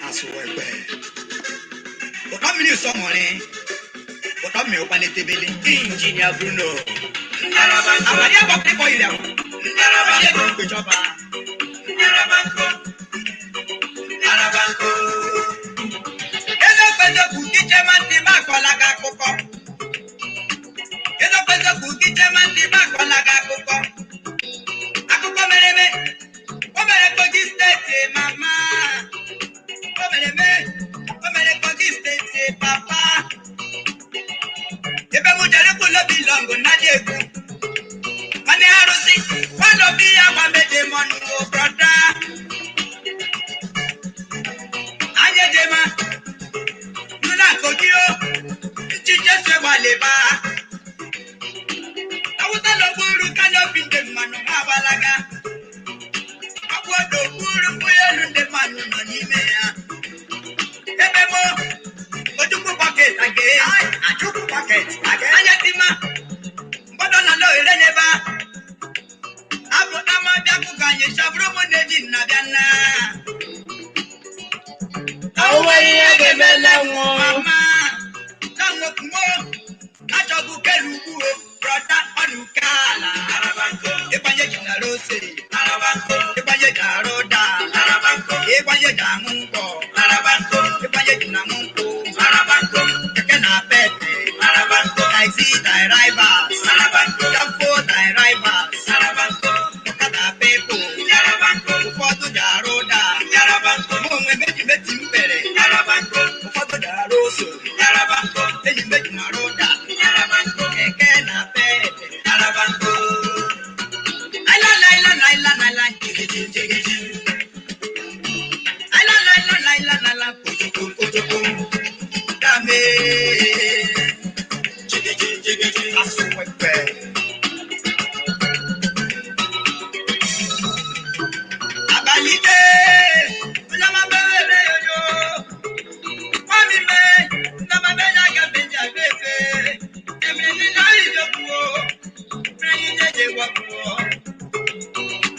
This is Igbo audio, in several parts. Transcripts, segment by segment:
Asụwekwe ụtọ mmiri ụsọ mụrị ụtọ mmiri ụkwanetebele Injinia Bruno abalị agbapụrụ yiri agwa ego mkpechọba. Eziokwu eziokwu, ichema ntị m akọla gị akụkọ. Eziokwu eziokwu, ichema ntị m akọla gị akụkọ. Akụkọ mere eme, o mere Kogi Steeti mama, o mere eme, o mere Kogi Steeti papa. Ebe m jere kwulobi lọngụ nnadị egwu nwanne arụsị nwanne obi ya gwa meje mọnụ o brọda. Anyị ejema nụna Kogi o nchiche so gbalịba awụsa n'okpuru kanopi ndị mmanụ ha agbalaga ọkwụ n'okpuru mkpụrụ elu ndị mmanụ nọ n'ime ya. Ebe mụ Ojukwu bucket age Achukwu bucket age anya tima mgbọdọ na n'ohere n'ebe a abụ ama bịa kụkọ anyị chabụrụ mụ na-eji nna bịa nna. O nweghị ihe ga-eme na nwụ. Mama sanwokumo achọgbu kelu ugwu o brọda ọnụke ala ịgbanye ji na rose, ịgbanye ji arụ ụda, ịgbanye ji aṅụ ngwọ, ịgbanye ji na aṅụ nkwụ, keke na pepe, taxi drivers, danfo drivers, ọkada people, ụfọdụ ji arụ ụda, mụ onwe meji meti m bere, ụfọdụ ji arụ ose, enyi meji na arụ ụda, keke na pepe. Aila laila laila laila jigiji jigiji. Aila laila laila laila kotoko kotoko. Dame. Jigiji jigiji. Asụwekwe. Abalị ndama bere yoyo. Mami me, ndama bere aga beja befe. Emre ni na ijokuo. Mre ni jeje wakuo.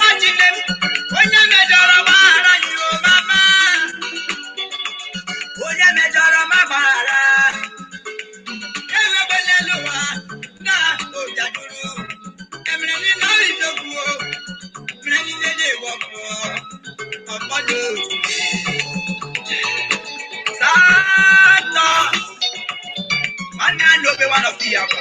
Ajine m, onye mejọrọ gbaghara anyị o mama. Onye mejọrọ ma gbaghara. Enwekwala elu ụwa na ojaduru. Emere ni na idogwu o. Mere ni jeje wọpụ ọfọdụ. Satọ. Nwanne a n'obe one of the akwa.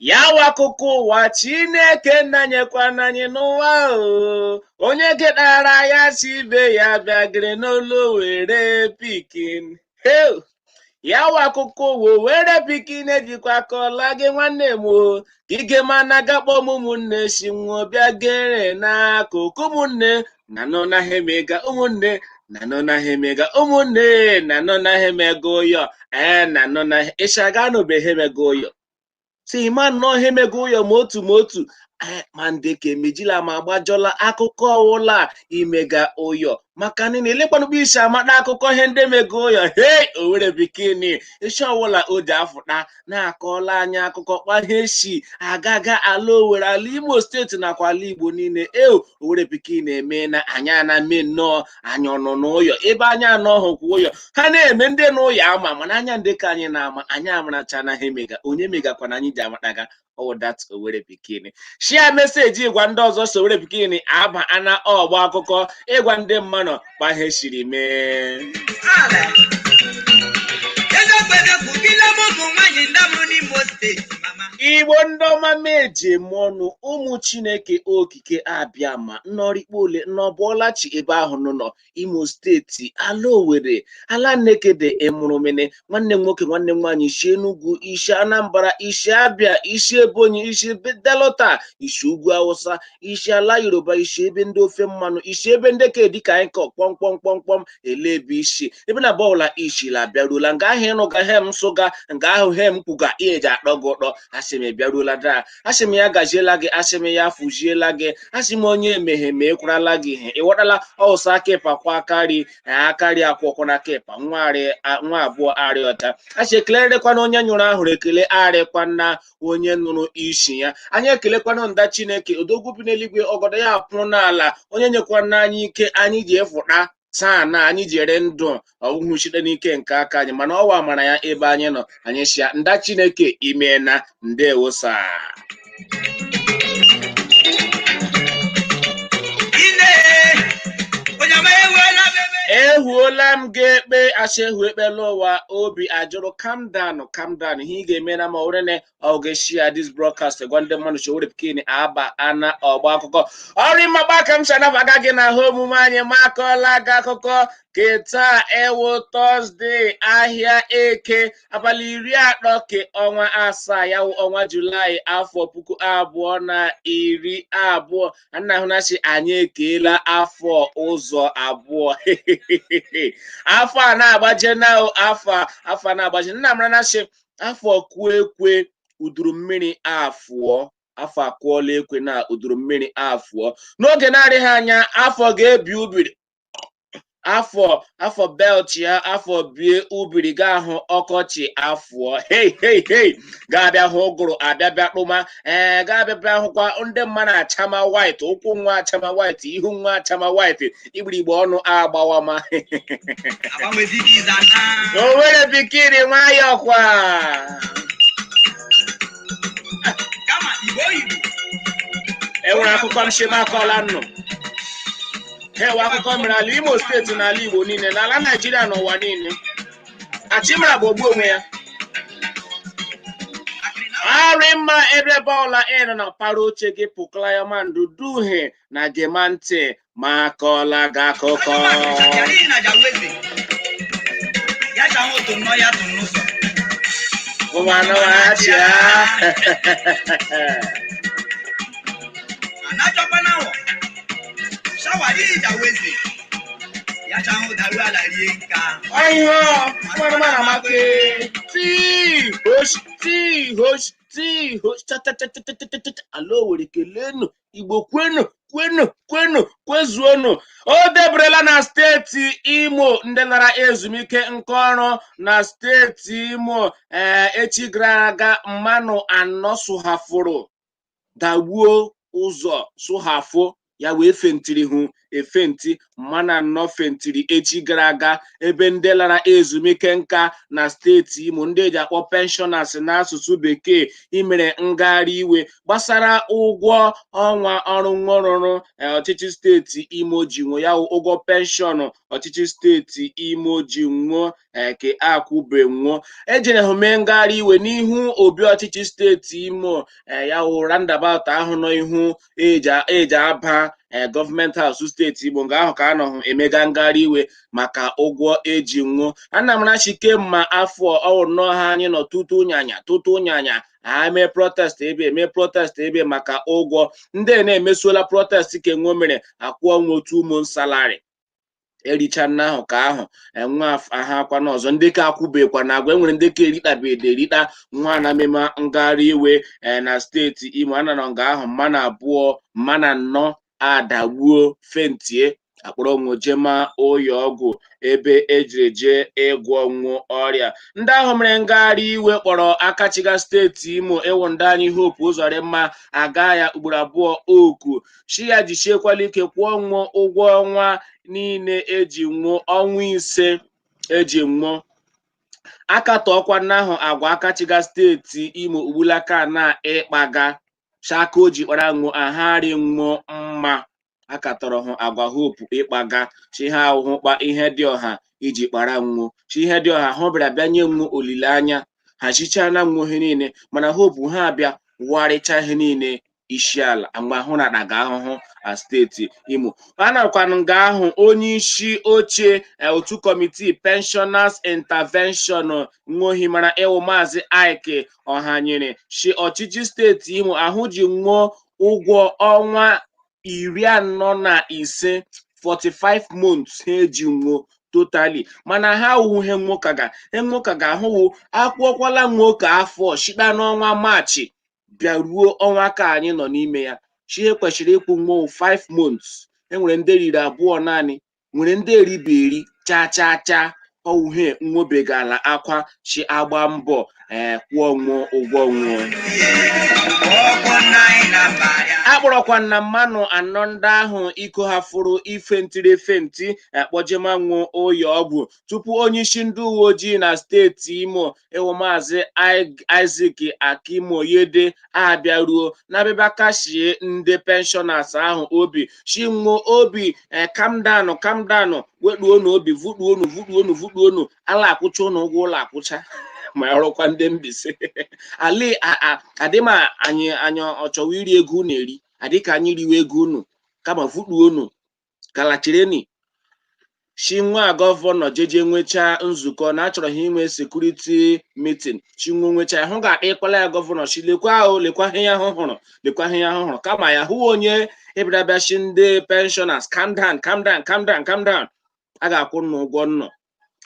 Ya wụ akụkọ ụwa Chineke nna nyekwana anyị n'ụwa o. Onye ketara ya si ibe ya bịagịrị n'olu were pikin. Heu! Ya wụ akụkọ ụwa were pikin ejikwa kọla gị nwanne m o. Ka ige mana gakpọ m ụmụnne si nwụọ bịa gere n'akụkụ ụmụnne na nọ na hemega ụmụnne na nọ na hemega ụmụnne na nọ na hemega ụyọ ee na nọ na ịshaga anụbe hemega ụyọ si ma nnọọ hemega ụyọ ma otu ma otu ma ndeke emejila ma agbajọla akụkọ ọwụla imega ụyọ maka nini elekwanụkpa isi amata akụkọ ihe ndị mega ụyọ. Hei, owere bikini isi ọwụla o ji afụta na-akọọla anyị akụkọ kpahe si agaga ala Owere, ala Imo Steeti nakwa ala Igbo niile. Eo, owere bikini eme na anyị ana mee nnọọ anyị ọnọ n'ụyọ ebe anyị anọ hụkwa ụyọ ha na-eme ndị n'ụyọ ama mana anya ndị ka anyị na-ama anyị amaracha na ha emega onye megakwana anyị ji amataga. Oh, that owere bikini share meseji gwa ndị ọzọ so owere bikini aba ana ọgbọ akụkọ ịgwa ndị mmanụ kpahe siri mee. Ala. Eziokwu eziokwu, gịla m ụmụ nwaanyị ndị mụrụ n'Imo Steeti mama. Igbo ndị ọma meje mụọnụ ụmụ Chineke okike abịa ma nnọrịkpa ole nnọbụọlachi ebe ahụ nọ nọ Imo Steeti, ala Owere, ala Nnekede ịmụrụmene nwanne m nwoke nwanne m nwaanyị isi Enugu, isi Anambra, isi Abịa, isi Ebonyi, isi Delta, isi ugwu Awụsa, isi ala Yoruba, isi ebe ndị ofe mmanụ, isi ebe ndị ka dịka anyị kọ kpọmkpọm kpọmkpọm ele ebe isi ebe na bọọla isi la bịaruola nga ahụ ịnụ ga hem nsụga nga ahụ hem kwuga ihe eji akpọ gị ụtọ asị. Asị m ị bịaruola daa, asị m ya gaziela gị, asị m ya fụziela gị, asị m onye emeghe ma ekwarala gị ihe. Ịghọtala? Ọsọ aka ịpa kwa akari akari akwọkwana aka ịpa nwa nwa abụọ arịọta. Asị ekelerekwana onye nyụrụ ahụrụ, ekele arịkwana onye nụrụ isi ya. Anyị ekelekwana nda Chineke odogwu bi n'eluigwe, ọgọdọ ya apụ n'ala, onye nyekwana anyị ike anyị ji efụta taa na anyị ji ere ndụ ọhụhụ site n'ike nke aka anyị, mana ọwa mara ya ebe anyị nọ. Anyị sịa nda Chineke imeela, ndewo saa. Ehuola m gị ekpe, asị ehu ekpela ụwa obi ajụrụ. Calm down, calm down. Ihe ị ga-eme na ma ọ na ọ ga-share this broadcast, gwa ndị mmadụ Sowore Pikin aba ana ọgba akụkọ ọrụ ịmagba ka m si anabaga gị na ha omume anyị. Ma akọọla gị akụkọ ke taa ewu Thursday, ahịa Eke, abalị 30 ke ọnwa asaa, ya wụ ọnwa Julaị, afọ 2020. Nna hụ na sị anyị ekeela afọ ụzọ abụọ. Afọ a na-agbaje na afọ a na-agbaje. Nna m na sị afọ kụọ ekwe uduru mmiri afụọ, afọ akụọla ekwe na uduru mmiri afụọ. N'oge na-adịghị anya afọ ga-ebi ubiri, afọ belt ya, afọ bie ubiri ga ahụ ọkọchị afụọ. Hei hei hei, ga-abịa hụ ụgụrụ abịa bịa kpụma. Ee, ga-abịa bịa hụkwa ndị mmadụ achama white, ụkwụ nwa achama white, ihu nwa achama white, igbirigbe ọnụ agbawama. Owere Pikin nwayọọ kwa. Enwere akụkọ m shimakọla nnụ. Ha ewe akụkọ mere ala Imo steeti na ala Igbo niile, n'ala Naijiria na ụwa niile. Achịmara bụ ogbu onwe ya. Arị mma ebe bọọlụ ị nọ na para oche gị pụklayamandụ duhe na gema ntị ma akọọla gị akụkọ. Ụmanụachịa. Ọhịa mmanụ amake tii hosh tii hosh tii hosh cha cha cha cha cha cha cha. Ala Owerri kelenu, Igbo kwenu kwenu kwenu kwezuonu. O deberela na steeti Imo ndị nara ezumike nka ọrụ na steeti Imo. Ee, echi gara aga mmanụ anọ sụhafụrụ dagbuo ụzọ sụhafụ ya wee fentiri hụ efenti. Mmanụ anọ fentiri echi gara aga ebe ndị lara ezumike nka na steeti Imo, ndị eji akpọ pensioners n'asụsụ bekee, imere ngagharị iwe gbasara ụgwọ ọnwa ọrụ nwerụrụ ọchịchị steeti Imo ji nwe ya, ụgwọ penshọn ọchịchị steeti Imo ji nwụọ ke akwụbe nwụọ. Ejere hụ mee ngagharị iwe n'ihu obi ọchịchị steeti Imo, ya wụ roundabout ahụ nọ ihu eji aba gọọmenti haus steeti Imo. Nga ahụ ka a nọ hụ emega ngagharị iwe maka ụgwọ eji nwụọ. Anamrachike mma afọ ọwụ nnọọ ha anyị nọ tutu nyanya tutu nyanya ha mee protest ebe mee protest ebe maka ụgwọ. Ndị na-emesuola protest ke nwo mere akwụọ nwa otu ụmụ salari ericha nna ahụ ka ahụ enwe aha akwa n'ọzọ. Ndị ka akwụbekwa na agwa enwere ndị ka eriktabede erikta nwa na mmemme ngagharị iwe na steeti Imo. Anọrọ nga ahụ mmanụ abụọ mmanụ anọ adagbuo fentie akpọrọ nwụ jema ụyọ ọgwụ ebe ejiri jee ịgwọ nwụ ọrịa. Ndị ahụ mere ngagharị iwe kpọrọ akachiga steeti Imo ewu ndị anyị Hope Uzodimma aga ya ugboro abụọ oku chi ya jichiekwala ike kwụọ nwụọ ụgwọ ọnwa niile eji nwụọ ọnwa 5 eji nwụọ. Akatọọkwa n'ahụ agwa akachiga steeti Imo ugbulaka na ịkpaga chaka o ji kpara nwụọ ahari nwụọ mma. Akatọrọ hụ agwa Hope ịkpaga chi ha ahụhụ kpa ihe dị ọha iji kpara nwụọ chi ihe dị ọha hụ bịara bịa nye nwụọ olileanya ha chichana nwụọ ihe niile, mana Hope ha abịa warịcha ihe niile isi ala mgbe ahụ na adaga ahụhụ na steeti Imo. A nakwanụ nga ahụ onye isi oche otu kọmitii Pensioners Intervention nwohi mara ịwụ Maazị Ike Ọhanyere si ọchịchị steeti Imo ahụ ji nwụọ ụgwọ ọnwa 45, 45 months ha eji nwụọ totally, mana ha awụghị he nwoke ga he nwoke ga ahụwụ akwụọkwala nwoke afọ shikpa n'ọnwa Maachị. Bịaruo ọnwa ka anyị nọ n'ime ya, chi ihe kwesịrị ịkwụ nwo 5 months. Enwere ndị riri abụọ naanị, nwere ndị eribe eri cha cha cha. Ọwụhe nwobegala akwa chi agba mbọ ee kwụọ nwụọ ụgwọ nwụọ. Akpọrọkwa na mmanụ anọ ndị ahụ iko ha fụrụ ifentiri efenti akpọjemanwụ ụyọ ọgwụ tupu onyeisi ndị uwe ojii na steeti Imo, ịwụ Maazị Isaac Akimoyede, abịaruo na abịaba kashie ndị pensioners ahụ obi, chinwo obi, calm down, calm down, wekpuonu obi, vutuonu, vutuonu, vutuonu, ala akwụcha ụnụ ụgwọ ụlọ akwụcha ma ọrụkwa ndị Mbaise ali adịma anyị anyị ọ chọwa iri ego unu eri adịka anyị riwe ego unu, kama vutuonu kalachireni. Chinwa gọvanọ jeje nwechaa nzukọ na achọrọ ha inwe security meeting. Chinwo nwecha hụ ga-akpa ịkwala ya gọvanọ chi, lekwa ahụ, lekwa ihe ahụ hụrụ, lekwa ihe ahụ hụrụ, kama ya hụ onye ịbịara chi ndị pensioners, "Calm down, calm down, calm down, calm down, a ga-akwụ nnụ ụgwọ nnọ."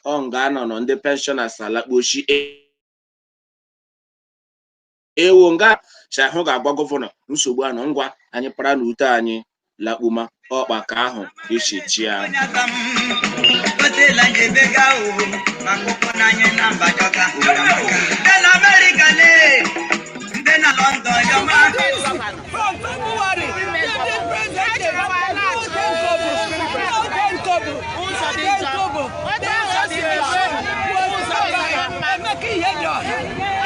Ọ nga anọ nọ ndị pensioners alakpochi ewo nga chi ahụ ga-agwa gọvanọ nsogbu anọ. Ngwa, anyị para na ute anyị lakpuma ọkpa ka ahụ esi chia. Ndị na Amerịka lee, ndị na London yọma. From February, the president, no ten kobo, no ten kobo, no ten kobo. The association was by Emeka Ihedioha.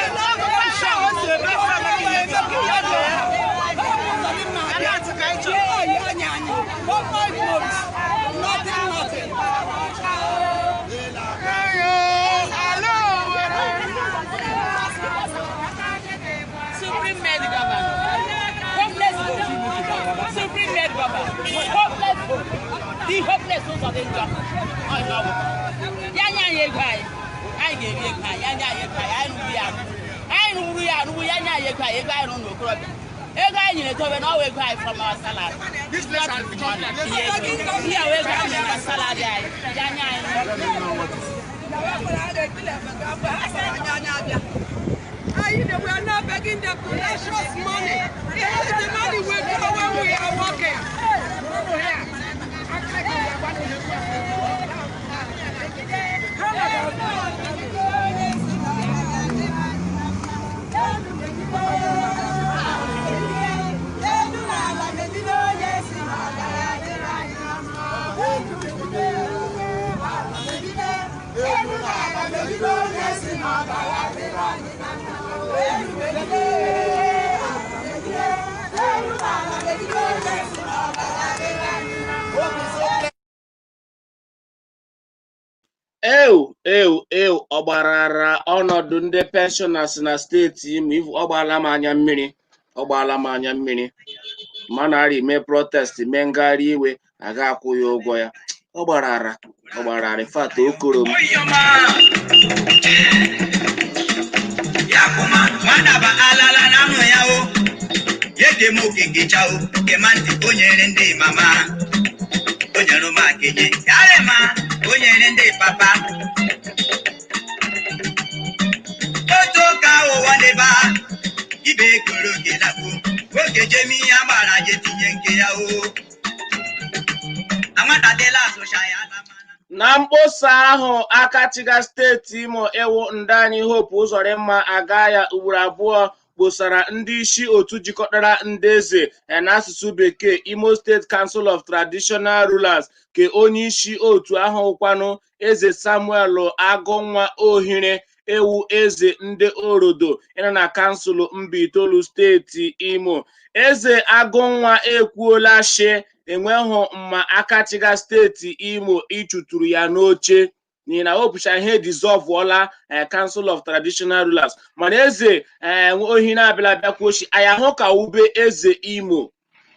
Emeka Ihedioha. For 5 months, nothing, nothing. Supreme Med Governor. Hopeless hope. Supreme Med Governor. Hopeless hope. The hopeless ụzọ dị njọ. Ọ ihe ọ bụ. Ya nye anyị ego anyị. Anyị ga-eri ego anyị. Ya nye anyị ego anyị. Anyị rụrụ ya arụ. Anyị rụrụ ya arụrụ, ya nye anyị ego anyị. Ego anyị rụrụ n'okorobịa. Ego anyị nyere dobe na ọwa ego anyị from our salary. This place has become Ihe a wee ego anyị nyere na salary anyị. Ya nye anyị. We are not begging them to dash us money. It is the money we draw when we are working. Ew ew ew, ọ gbarara ọnọdụ ndị pensioners na steeti Imo. Ọ gbaala m anya mmiri, ọ gbaala m anya mmiri. Mana arị mee protest, mee ngagharị iwe, aga akwụ ya ụgwọ ya. Ọ gbarara, ọ gbarara. In fact, okoro m. Oyoma. Yakuma, nwadaba alala na anụ ya o. Yede m okeke cha o, kema ntị o nyere ndị mama. O nyere ụmụ akenye, yare ma, o nyere ndị papa. Otu ụka ụwa n'ebe a, ibe ekoro oge lakpo, oge jemi ya gbara je tinye nke ya o. Anwatadịla asụcha ya alamana. Na mkpọsa ahụ aka chiga steeti Imo, ewu ndị anyị Hope Uzodimma, aga ya ugboro abụọ kposara ndị isi otu jikọtara ndị eze n'asụsụ bekee, Imo State Council of Traditional Rulers, ke onye isi otu ahụ kwanụ Eze Samuel Agụnwa Ohire, ewu eze ndị Orodo ịnọ na kansụl Mbaitolu, steeti Imo. Eze Agụnwa ekwuola shi enweghị mma aka chiga steeti Imo ịchụtụrụ ya n'oche n'ihi na o ihe dissolve Council of Traditional Rulers. Mana eze ohi na-abịala abịakwuo shi aya hụ ka ube eze Imo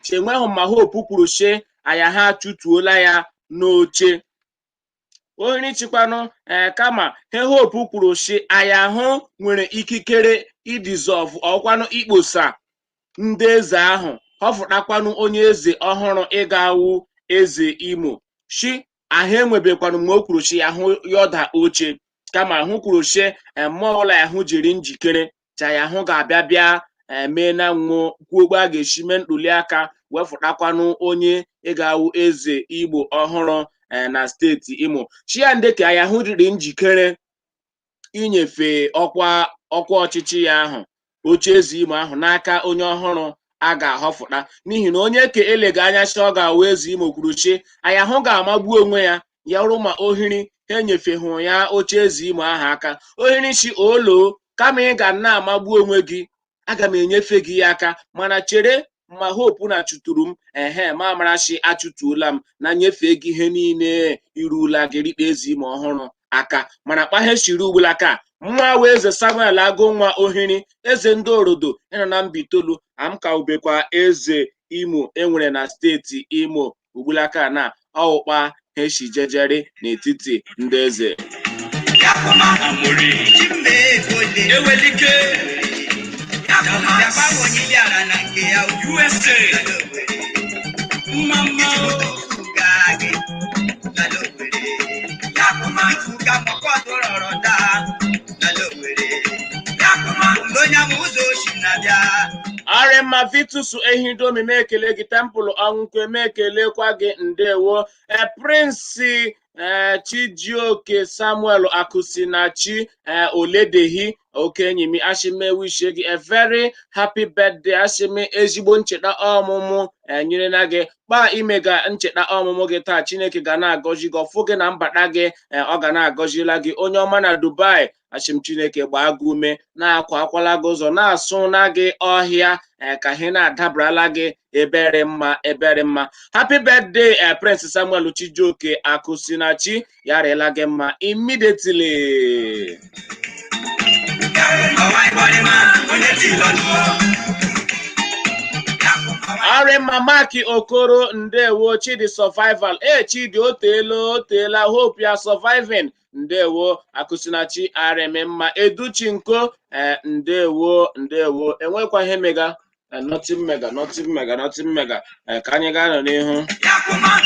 chi enweghị mma Hope kwuru shi aya ha chụtuola ya n'oche ohiri chikwanụ kama he Hope kwuru shi aya hụ nwere ikikere idissolve ọkwanụ ikposa ndị eze ahụ, họfụtakwanụ onye eze ọhụrụ ịga-awụ eze Imo. Shi ahụ enwebekwanụ mgbe o kwuru shi ahụ yọda oche, kama ahụ kwuru shi mmụọ ọbụla ahụ jiri njikere cha ya ahụ ga-abịa bịa. Mee na nwụ kwuo a ga-esi mee ntuli aka wefụtakwanụ onye ị ga-awụ eze Igbo ọhụrụ na steeti Imo. Chiandeke ya hụ dịrị njikere inyefe ọkwa ọchịchị ya ahụ, oche eze Imo ahụ, n'aka onye ọhụrụ a ga-ahọpụta, n'ihi na onye ka elega anya sị ọ ga-awụ eze Imo kwuru chi ayahụ ga-amagbu onwe ya ya rụ ma ohiri ha enyefehụ ya oche eze Imo ahụ aka. Ohiri si olo kama ị ga na-amagbu onwe gị, aga m enyefe gị ya aka, mana chere ma hope na chụtụrụ m ehe ma amarachi achụtuola m na nyefee gị ihe niile irula gị rikpe eze Imo ọhụrụ aka. Mana kpahe shiri ugbulaka nwa wee eze Samuel Agụnwa Ohiri, eze ndị Orodo ịnọ na Mbaitolu, am ka ubekwa eze Imo enwere na steeti Imo ugbulaka na ọwụkpa ha esi jejeri n'etiti ndị eze. Yakuma Chimmekole Ewelike. Yakuma bịakwa onye bịara na nke ya. USA. Mama. Gaa gị n'ala Owerri. Yakuma Ifuga mọkọtụ rọrọ daa n'ala Owerri. Yakuma onye ama ụzọ oshi na-abịa. Arịmma Vitus Ehidomi, m ekele gị. Tempụl Ọnwụkwe, m ekelekwa gị, ndewo. Prince Chijioke Samuel Akụsinachi Oledehi, okenyi m, ashime wish gị a very happy birthday. Ashime ezigbo ncheta ọmụmụ enyere na gị kpa imega ncheta ọmụmụ gị taa. Chineke ga na-agọzi gị, ọfụ gị na mbata gị, ọ ga na-agọzila gị. Onye ọma na Dubai, achịm Chineke gbaa gị ume, na-akwa akwala gị ụzọ, na-asụ na gị ọhịa ka ihe na-adabarala gị ebere mma, ebere mma. Happy birthday, Prince Samuel Chijioke Akụsinachi, ya rịla gị mma immediately. Ọwa ịgbọrịma onye tí lọ́nu ọ. Arịmma Maki Okoro, ndewo. Chidi Survival, e Chidi, oteela, oteela. Hope you are surviving. Ndewo Akụsinachi, arịmị mma. Educhinko, ndewo, ndewo. Enwekwa ihe mega, nothing mega, nothing mega, nothing mega. Ka anyị gaa nọ n'ihu. Yakuma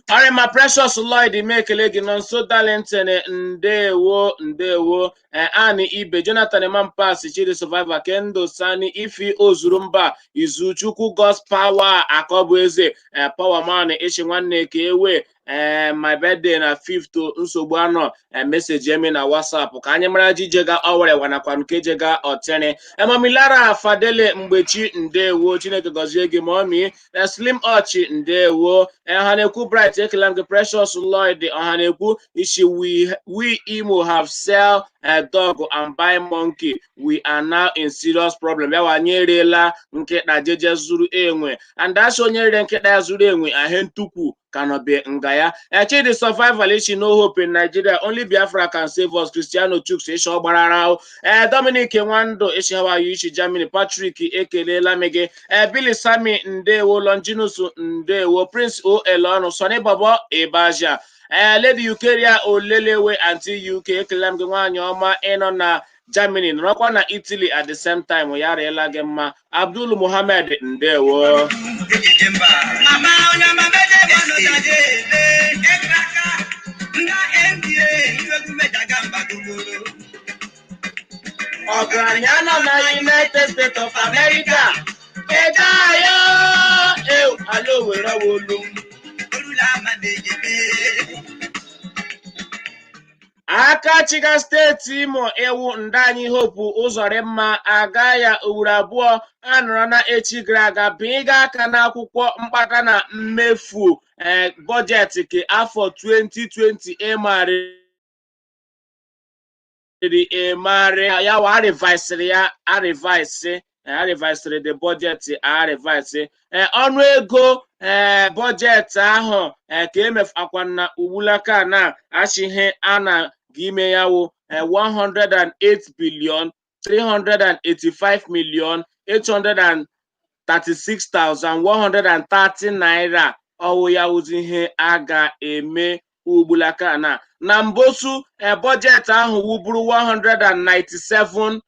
Arịma Precious Lloyd, m ekele gị. Nọ nso Darlington, ndewo, ndewo. Ani Ibe Jonathan Mampas, Chidi Survivor, Kendo Sani Ifi Ozurumba Izuchukwu, God's Power, Akọbụ Eze, Power Man, Ishi nwanne ka ewe my birthday na 5th nsogbu anọ. Message emi na WhatsApp ka anyị mara ji jega owere wanakwa nke jega ọtịrị. Emamilara Fadele Mgbechi, ndewo, Chineke gọzie gị ma ọmị. Slim Ọchị, ndewo. Ọhanekwu Bright, ekele m gị. Precious Lloyd Ọhanekwu isi we Imo have sell a dog and buy monkey, we are now in serious problem. Ya wa anyị eriela nkịta jeje zuru enwe, and that's onye rere nkịta ya zuru enwe ahe ntukwu ka nọbe nga ya. Chidi Survival ishi no hope in Nigeria, only Biafra can save us. Cristiano Chuks ishi ọ gbarara ahụ. Dominic Nwando ishi how are you, ishi Germany. Patrick, ekelela m gị. Billy Sami, ndewo. Longinus, ndewo. Prince O Elonu Sonny Bobo Ibaja, Lady Ukeria Olelewe, Aunty UK, ekelela m gị, nwaanyị ọma ịnọ na Germany nọrọkwa na Italy at the same time, ya rịela gị mma. Abdul Muhammad, ndewo. Ejeje mba. Mama onye ọma meje mmanụ daje ele. Egraka nga NBA iwegwu mejaga mba gogoro. Ọgaranya nọ na United States of America ede ayo ew ala Owere wolu. Olula ama mejebe. Aka chiga steeti Imo ewu ndanyị Hope Ụzọrịmma aga ya ugboro 2 anọrọ na echi gara aga bịga aka n'akwụkwọ mkpata na mmefu bọjetị ke afọ 2020 ịmarịrị emari ya wa arịvaisịrị ya arịvaịsị arịvaịsịrị the budget arịvaịsị ọnụ ego bọjetị ahụ ka emefakwa na ugbulaka na achịghị a na ime ya wụ 108 billion 385 million 836,130 naira. Ọwụ ya wụzi ihe a ga-eme ugbulaka na mbosu bọjetị ahụ wuburu 197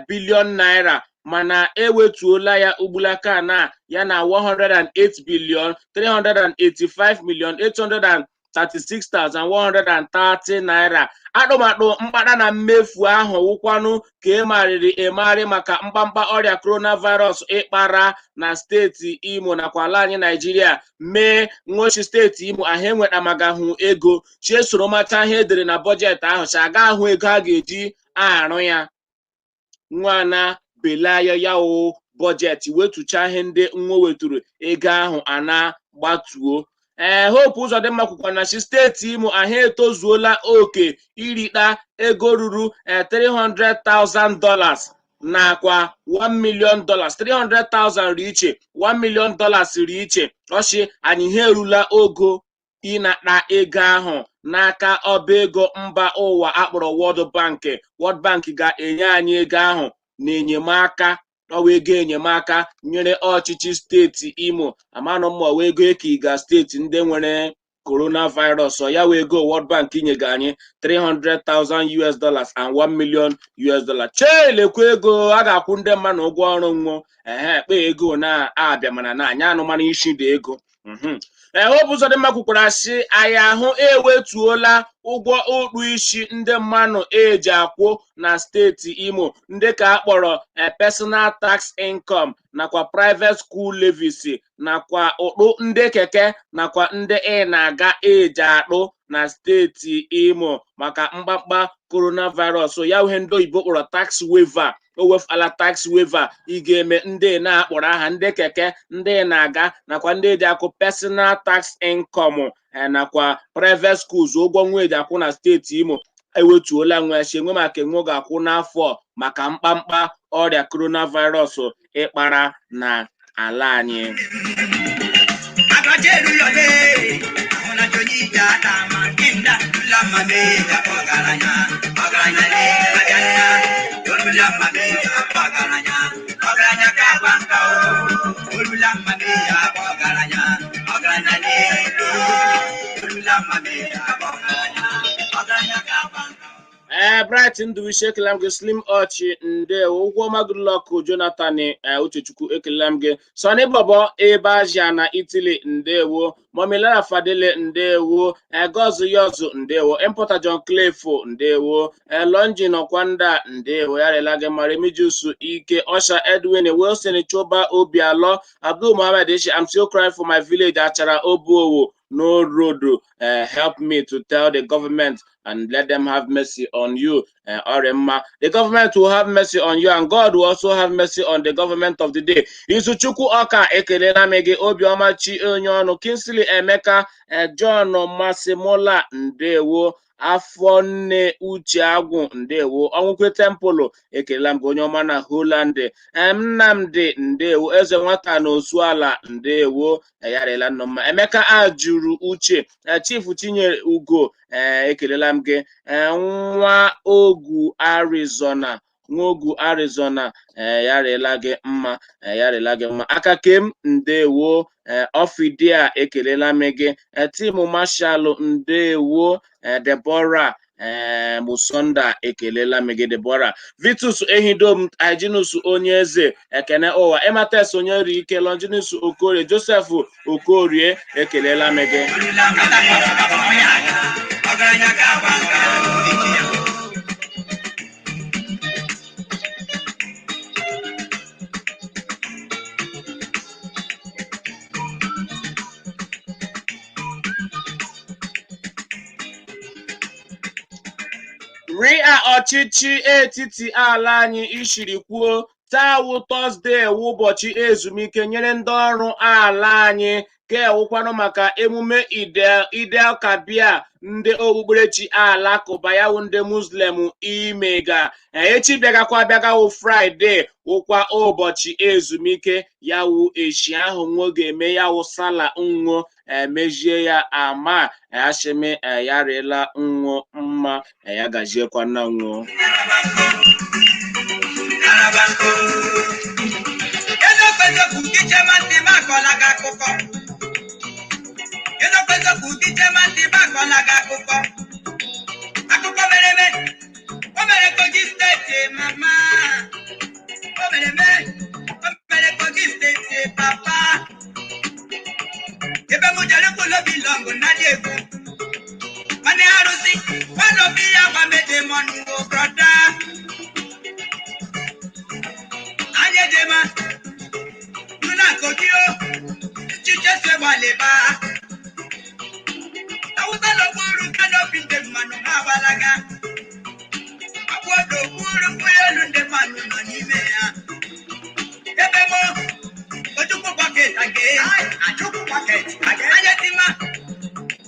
billion naira, mana ewetuola ya ugbulaka na ya na 108 billion 385 million 36,130 naira. Atụmatụ mkpata na mmefu ahụ wụkwanụ ka emarịrị emari maka mkpamkpa ọrịa coronavirus ịkpara na steeti Imo nakwa ala anyị Naijiria, mee nwochi steeti Imo ahụ enwetamagahụ ego chi esoro macha ihe edere na bọjetị ahụ chi aga ahụ ego a ga-eji arụ ya. Nwana belaya ya wụ bọjetị, wetucha ihe ndị nwa weturu ego ahụ ana gbatuo. Ee, Hope Uzodimma kwukwa na chi steeti Imo ahụ etozuola oke irita ego ruru $300,000 nakwa $1 million. 300,000 ri iche, $1 million ri iche. Ọchị anyị ha erula ogo ịnata ego ahụ n'aka ọba ego mba ụwa akpọrọ World Bank. World Bank ga-enye anyị ego ahụ n'enyemaka, ọwa ego enyemaka nyere ọchịchị steeti Imo. Amanụ mma ọwa ego ekiga steeti ndị nwere coronavirus, ọ ya wee ego World Bank nyega anyị $300,000 and $1 million. Chee, lekwa ego a ga-akwụ ndị mmadụ ụgwọ ọrụ nwụọ. Ehe, kpe ego na-abịa, mana na anyị anụmanụ isi dị ego. Ee, Hope Uzodimma kwukwara sị anyị ahụ ewetuola ụgwọ ụtụ isi ndị mmadụ eji akwụ na steeti Imo, ndị ka a kpọrọ personal tax income nakwa private school levies nakwa ụtụ ndị keke nakwa ndị ị na-aga eji akpụ na steeti Imo maka mkpamkpa coronavirus. Ya ihe ndị oyibo kpọrọ tax waiver, o wefala tax waiver ị ga-eme ndị na-akpọrọ aha ndị keke, ndị na-aga nakwa ndị eji akwụ personal tax income nakwa private schools, ụgwọ nwa eji akwụ na steeti Imo ewetuola nwe si enwe maka enwe ga-akwụ n'afọ maka mkpamkpa ọrịa coronavirus ịkpara na ala anyị. Agajeru yọlé, àwọn àjọ yìí jà àmà kí n dà lámàmé ọ̀garanya, ọ̀garanya lé abịa olùlámàmé ọ̀garanya, ọ̀garanya ká gbàǹkà o, olùlámàmé ọ̀garanya, ọ̀garanya lé olùlámàmé ọ̀garanya, ọ̀garanya ká gbàǹkà o. Ee, Bright Ndubuisi, ekele m gị. Slim Ọchị, ndewo. Ụgwọ ọma, Goodluck Jonathan, Uchechukwu, ekele m gị. Sonny Bobo ebe Asia na Italy, ndewo. Momilara Fadele, ndewo. Gozu Yozu, ndewo. Importer John Cliff, ndewo. Longin Okwanda, ndewo. Ya rela gị. Maremijusu Ike Osha, Edwin Wilson, Choba Obialọ, Abdul Muhammad Ishi, "I'm still crying for my village Achara Obuowo, no road. Help me to tell the government and let them have mercy on you." Orema, the government will have mercy on you and God will also have mercy on the government of the day. Izuchukwu Ọka, ekelela m gị. Obiọma Chi onye ọnụ, Kingsley Emeka, John Masimola, ndewo. Afọ nne Uche Agwụ, ndewo. Ọnwụkwe Tempụlụ, ekelela m gị, onye ọma na Holland. Nnamdi, ndewo. Eze nwata na Osuala, ndewo. Yarela nnọmma. Emeka Ajuru Uche, Chief Chinyere Ugo, ekelela m gị. Nwa Ogu Arizona, Nwogu Arizona, yarela gị mma, yarela gị mma. Aka kem, ndewo. Ọfidia, ekelela m gị. Tim Marshal, ndewo. Deborah Musonda, ekelela m gị. Deborah Vitus Ehidom, Hyginus onye eze, ekene ụwa. Emates onye ri ike, Longinus Okorie, Joseph Okorie, ekelela m gị. Ọgaranya ká gbàǹkà o. Ria ọchịchị etiti ala anyị ishiri kwuo, taa wụ Tọzdee, wụ ụbọchị ezumike nyere ndị ọrụ ala anyị, ka ewukwanụ maka emume Idel Kabir ndị okpukperechi alakụba, ya wụ ndị Muslim imega. Echi bịagakwa abịagawo Fraịde, wụkwa ụbọchị ezumike, ya wụ echi ahụ nwo ga-eme ya wụ sala nwo emejie ya ama ashimi ya rịla nwo mma ya gajiekwa na nwo. Eziokwu, eziokwu, ichema ntị m akọla gị akụkọ. Eziokwu, eziokwu, ichema ntị m akọla gị akụkọ. Akụkọ mere eme, o mere Kogi Steeti mama. O mere eme, o mere Kogi Steeti papa. Ebe m jere kwulobi lọngụ na dị egwu. Wanobi ya gbameje mọnụ o brọda. Anyejema, nuna kogi o, nchiche se gbalịba. Awụsa n'okpuru kanopi ndị mmanụ ha agbalaga. Akwụdo okpuru mkpụrụ elu ndị mmanụ nọ n'ime ya. Ebe mo, Ojukwu bucket age. Achukwu bucket age. Anyetima,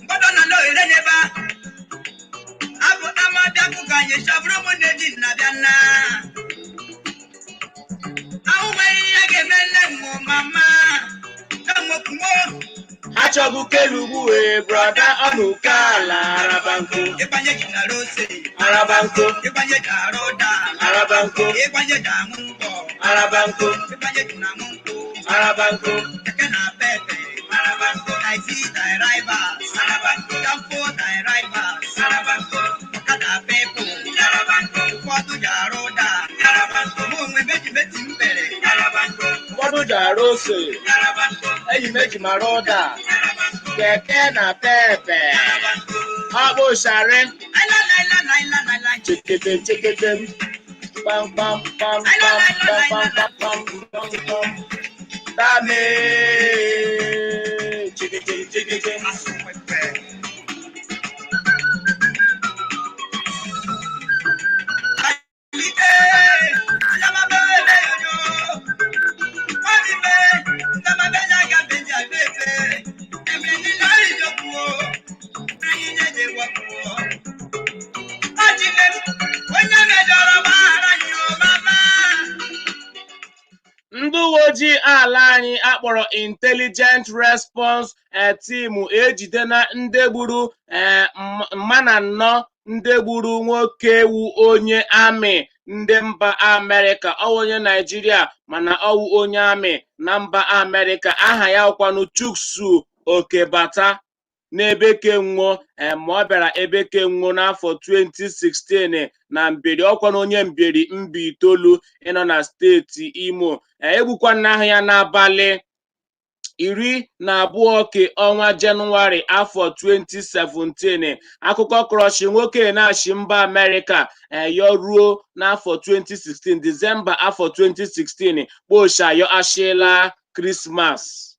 mgbọdọ na n'ohere n'ebe a. Abụ amabịa kụka anyị chabụrụ m na-eji nnabịa nna. Ahụ nweghị ihe ga-eme nne m mama. Enwekwumo. Achọghị kelu ugbu wee brọda ọnụ ala araba nkụ. Ịgbanye ji na rose. Araba nkụ. Ịgbanye ji arụ ụda. Araba nkụ. Ịgbanye ji aṅụ ngwọ. Araba nkụ. Ịgbanye ji na aṅụ nkwụ. Araba nkụ. Keke na pepe. Araba nkụ. Taxi drivers. Araba nkụ. Danfo drivers. Araba nkụ. Ọkada pepe. Araba nkụ. Ụfọdụ ji arụ ụda. Araba nkụ. Mụ onwe meji meti m bere. Araba nkụ. Ụfọdụ ji arụ ose. Araba nkụ. Enyi m eji mara ụda. Araba nkụ. Keke na pepe. Araba nkụ. Ọ bụ shari. Laila laila laila laila. Cheketem cheketem. Pam pam pam pam pam pam pam pam pam pam. Dame. Cheketem cheketem. Ndị uwe ojii ala anyị akpọrọ Intelligent Response Team ejidena ndị gburu mma na nnọ ndị gburu nwoke wu onye amị ndị mba Amerịka. Ọwụ onye Naijiria mana ọwụ onye amị na mba Amerịka. Aha ya wụkwanụ Chuksu Okebata n'Ebekenwo. Ma ọ bịara Ebekenwo n'afọ 2016 na Mbieri. Ọkwanụ onye Mbieri mba itoolu ịnọ na steeti Imo. Egbukwana ahụ ya n'abalị 12 ke ọnwa Jenụwarị afọ 2017. Akụkọ krọshi nwoke na-achị mba Amerịka yọ ruo n'afọ 2016 Disemba afọ 2016 kposhayo ashila Krismas.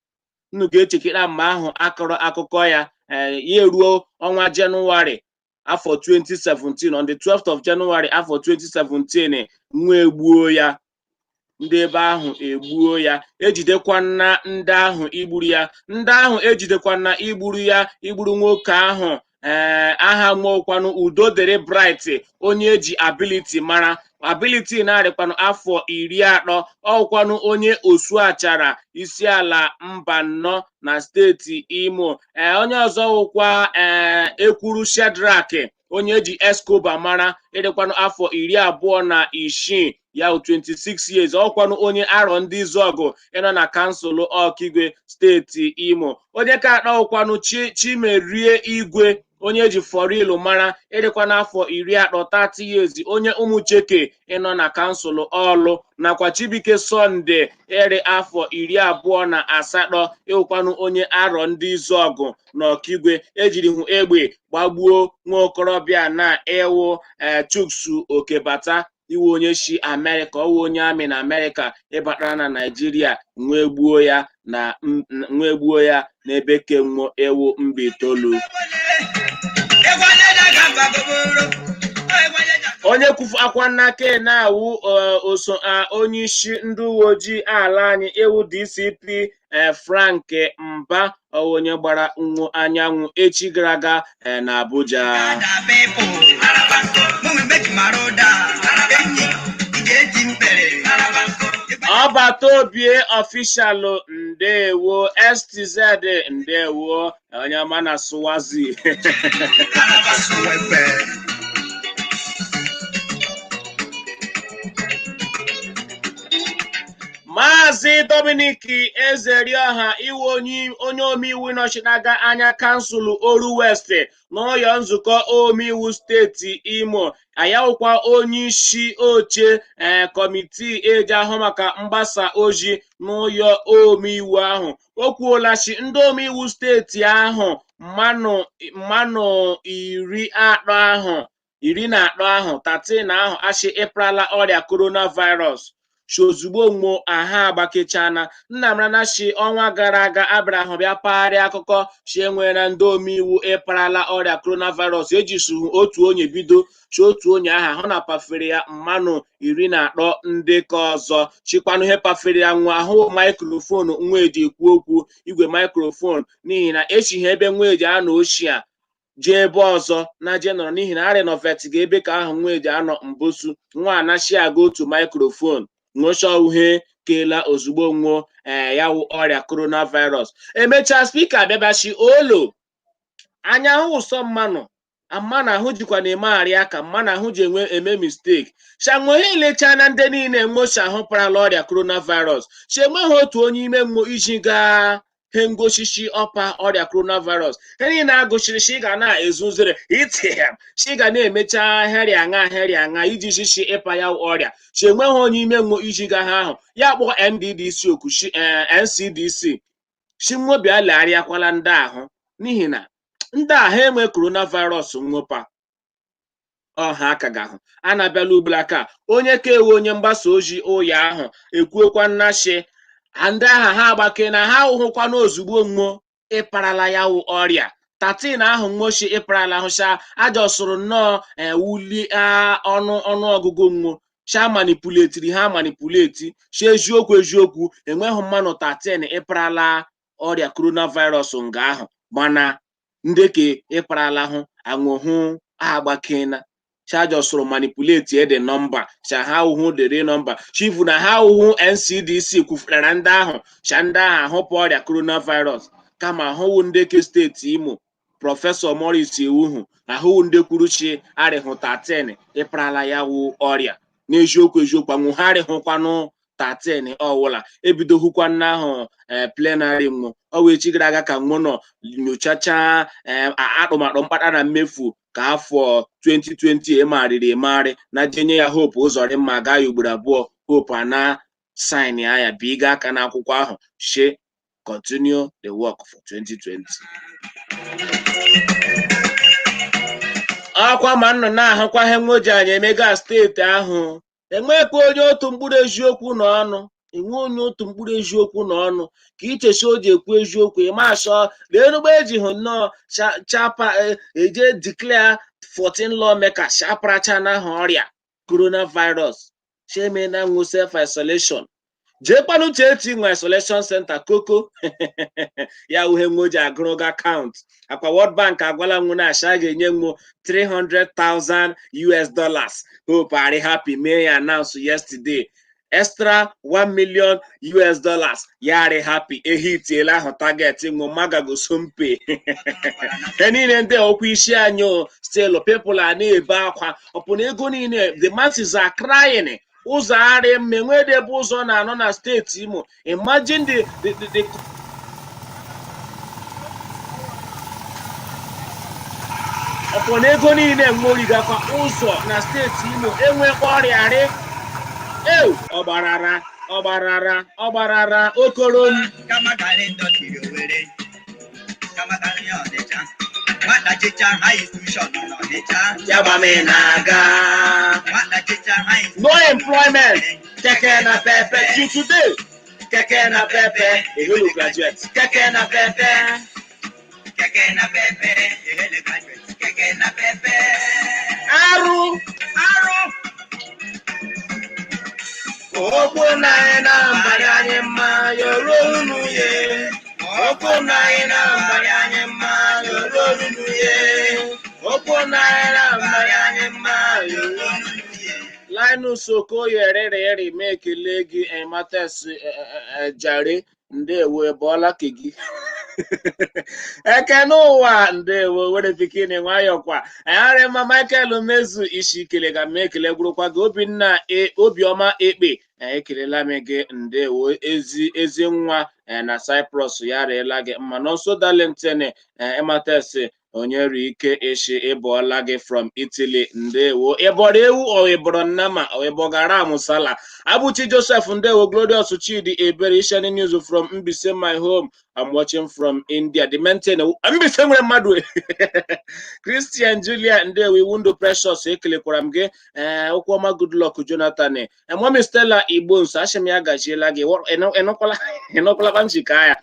Unu ga-echekira mgbe ahụ akọrọ akụkọ ya. Ya eruo ọnwa Jenụwarị afọ 2017, on the 12th of January afọ 2017, nwa egbuo ya. Ndị ebe ahụ egbuo ya. Ejidekwana ndị ahụ igburu ya. Ndị ahụ ejidekwana igburu ya, igburu nwoke ahụ. Aha nwekwanụ Udo dịrị Bright, onye eji Ability mara. Ability na-arịkwanụ afọ 30. Ọkwanụ onye osu achara isi ala mba nnọ na steeti Imo. Onye ọzọ wụkwa Ekwuru Shedrack, onye eji Escobar mara, ịdịkwanụ afọ 26, ya wụ 26 years. Ọkwanụ onye arọ ndị izuọgụ ịnọ na kansụl Ọkigwe, steeti Imo. Onye ka akpa ụkwanụ Chimerie Igwe, onye eji Fọrilu mara, ịdịkwa n'afọ 30, 30 years, onye Ụmụcheke ịnọ na kansụl Ọlụ. Nakwa Chibuike Sọnde, ịrị afọ 28, ịwụkwanụ onye arọ ndị izuọgụ na Ọkigwe. Ejiri hụ egbe gbagbuo nwa okorobịa na ịwụ Chuksu Okebata, iwe onye si Amerịka, ọwụ onye amị na Amerịka ịbatara na Naijiria, nwee gbuo ya na nwee gbuo ya n'ebe kenwo ewu mba itoolu. Onye kwufu akwa n'aka na-awụ oso onye isi ndị uwe ojii ala anyị ewu DCP Frank Mba, ọwụ onye gbara nwo anyanwụ echi gara aga na Abuja. Ọbata obie ọfishalụ, ndewo. STZ, ndewo, onye ọma na Swazi. Maazị Maazị Dominic Ezerioha iwu onye omeiwu nọchinaga anya kansụl Oru West n'ụlọ nzukọ omeiwu steeti Imo, ayawụkwa onye isi oche kọmitii eji ahụ maka mgbasa ozi n'ụlọ omeiwu ahụ, o kwuola sị ndị omeiwu steeti ahụ mmanụ 13 ahụ, 13 ahụ, 13 ahụ achị ịprala ọrịa coronavirus si ozugbo mgbo aha agbakechana. Nnamrana si ọnwa gara aga abịara ahụ bịa pagharịa akụkọ si enwere ndị omeiwu ịparala ọrịa coronavirus, ejisuhu otu onye bido si otu onye ahụ ahụ na pafere ya mmanụ 13 ndị ka ọzọ chikwanụ ihe pafere ya nwa ahụ microphone nwa eji ekwu okwu, igwe microphone, n'ihi na echighị ebe nwa eji anọ ochie jee ebe ọzọ na jee nọrọ, n'ihi na a renovate ga ebe ka ahụ nwa eji anọ mbosu nwa anachi aga otu microphone ṅụcha uhie keela ozugbo nwụọ. Ee, ya wụ ọrịa coronavirus. Emechaa, speaker abịabachi olo anya ahụ ụsọ mmanụ mmanụ ahụ jikwa na-emegharị aka mmanụ ahụ ji enwe eme mistake shanwe ha elecha na ndị niile nwochi ahụ parala ọrịa coronavirus chi enweghị otu onye ime mmụọ iji gaa he ngoshishi ọpa ọrịa coronavirus. He niile agụchiri shi ga na-ezuzere itihem shi ga na-emecha heri aṅa heri aṅa iji shishi ịpa ya ọrịa chi enweghị onye ime mmụọ iji ga ha ahụ ya kpọọ NDDC oku shi NCDC shi nwobịa legharịakwala ndị ahụ, n'ihi na ndị ahụ enwe coronavirus nwopa ọha aka gahụ a na-abịala ugbulaka. Onye ka ewe onye mgbasa ozi ụya ahụ ekwuokwa nnashi ndị agha ha agbake na ha ahụhụkwana ozugbo nwụọ ịparala ya wụ ọrịa 13 ahụ nwochi ịparala hụcha ajọsụrụ nnọọ ewuli ọnụ ọnụọgụgụ nwụ sha manipulatiri ha manipulate sha. Eziokwu eziokwu, enweghị mmanụ 13 ịparala ọrịa coronavirus nga ahụ, mana ndeke ịparala hụ anwụhụ agbakena sha jọsụrụ manipulate the number sha ha hụ the real number chifu na ha hụ. NCDC kwufutara ndị ahụ sha ndị ahụ ahụpụ ọrịa coronavirus, kama ahụwụ ndeke steeti Imo, Prọfesọ Maurice Ewuhu, ahụwụ ndị kwuru chi arịhụ 13 ịparala ya wụ ọrịa. N'eziokwu eziokwu, anwụ ha arịhụkwanụ 13 ọwụla ebidoghukwa nna ahụ plenary nwụ ọ wee echi gara aga ka nwụ nọ nyochacha akpụmakpụ mkpata na mmefu ka afọ 2020 emegharịrị emegharị na jenye ya Hope Uzodimma gaa ya ugboro abụọ. Hope ana sign ya biga aka n'akwụkwọ ahụ she continue the work for 2020. Ọkwa ma nnọ na-ahụkwa ihe nwoji anyị emega steeti ahụ, enwekwa onye otu mkpụrụ eziokwu na ọnụ enwe onye otu mkpụrụ eziokwu na ọnụ ka ichesi o ji ekwu eziokwu. Ịma asọ lee eji hụ nnọọ chapa eje declare 14 lawmakers chaparacha na aha ọrịa coronavirus chemena nwu self isolation, jeekwanụ Uchechi nwe isolation center koko ya uhe nwo ji agụrụ ga count. Akwa World Bank agwala nwu na asha ga-enye nwu 300,000 US dollars. Hope are happy mee ya announce yesterday, extra 1 million US dollars. Ya arị happy ehitiela ahụ target nwu magago sompe he niile ndị okwu isi anyị o. Still people a na-ebe akwa ọpụ na ego niile. The masses are crying. Ụzọ arị mma, enwedị ebe ụzọ na-anọ na steeti Imo. Imagine the ọpụ na ego niile nworigakwa ụzọ na steeti Imo enwekwa ọrịa rị ew ọgbarara ọgbarara ọgbarara okorom. Kama garị ndọtiri Owerri, kama garị Ọnịcha, nwata chicha high institution nọ n'Ọnịcha. Yabame na-aga. Nwata chicha high No employment, keke na pepe till today, keke na pepe ehelo graduate, keke na pepe. Keke na pepe ehele graduate, keke na pepe. Arụ. Arụ. Okwu na anyị na mbara anyị mma yọrọ unu ye, okwu na anyị na mbara anyị mma yọrọ unu ye, okwu na anyị na mbara anyị mma yọrọ unu ye. Linus Okoye rịrị ma ekele gị, Matthias Jare, ndewo, ebọọla ke gị. Ekene ụwa, ndewo. Were pikin nwayọkwa arịma. Michael Mezu isi ikele ga m ekele gwurukwa gị. Obinna Obiọma Ekpe, ekelela m gị, ndewo. Ezi ezi nwa na Cyprus, ya rịela gị mma. Nọnso Darlington Emates onye ri ike ishi ịbọọla gị from Italy, ndewo. Ịbọrọ ewu ọ ịbọrọ nnama ọ ịbọgara amụsala. Abuchi Joseph, ndewo. Glorious Chidi Ebere Ishani, news from Mbaise, my home. I'm watching from India. The maintain Mbaise nwere mmadụ. Christian Julia, ndewo. Iwundo Precious, ekelekwara m gị. Ee, Okwuọma Goodluck Jonathan, Mommy Stella Igbo nso, asị m ya gajiela gị. Ịnụkwala ịnụkwala kpa ya.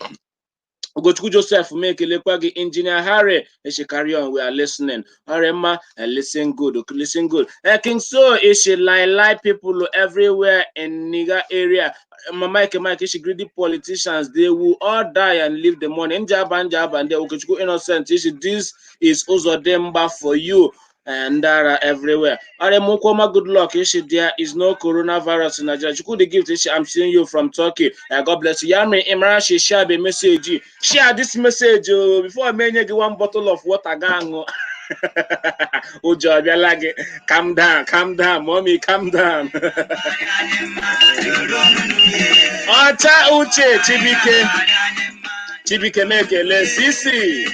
Ugochukwu Joseph, m ekelekwa gị. Engineer Harry Eshi, carry on, we are listening. Harry ma, listen good, listen good. King So Eshi, lie lie people everywhere in Niger area. Mike Mike Eshi, greedy politicians, they will all die and leave the money. Njaba Njaba and Ugochukwu Innocent Eshi, this is Uzodimma for you. And there everywhere. Aremukwoma, good luck. Ishi, there is no coronavirus in Nigeria. Chukwu the gift. Ishi, I'm seeing you from Turkey. God bless you. Yami Imran, she share the message. Share this message, oh, before I may give one bottle of water. Gang. Ụjọ abịala gị. Calm down, calm down, mommy, calm down. Ọcha Uche Chibike, Chibike mekele sisi.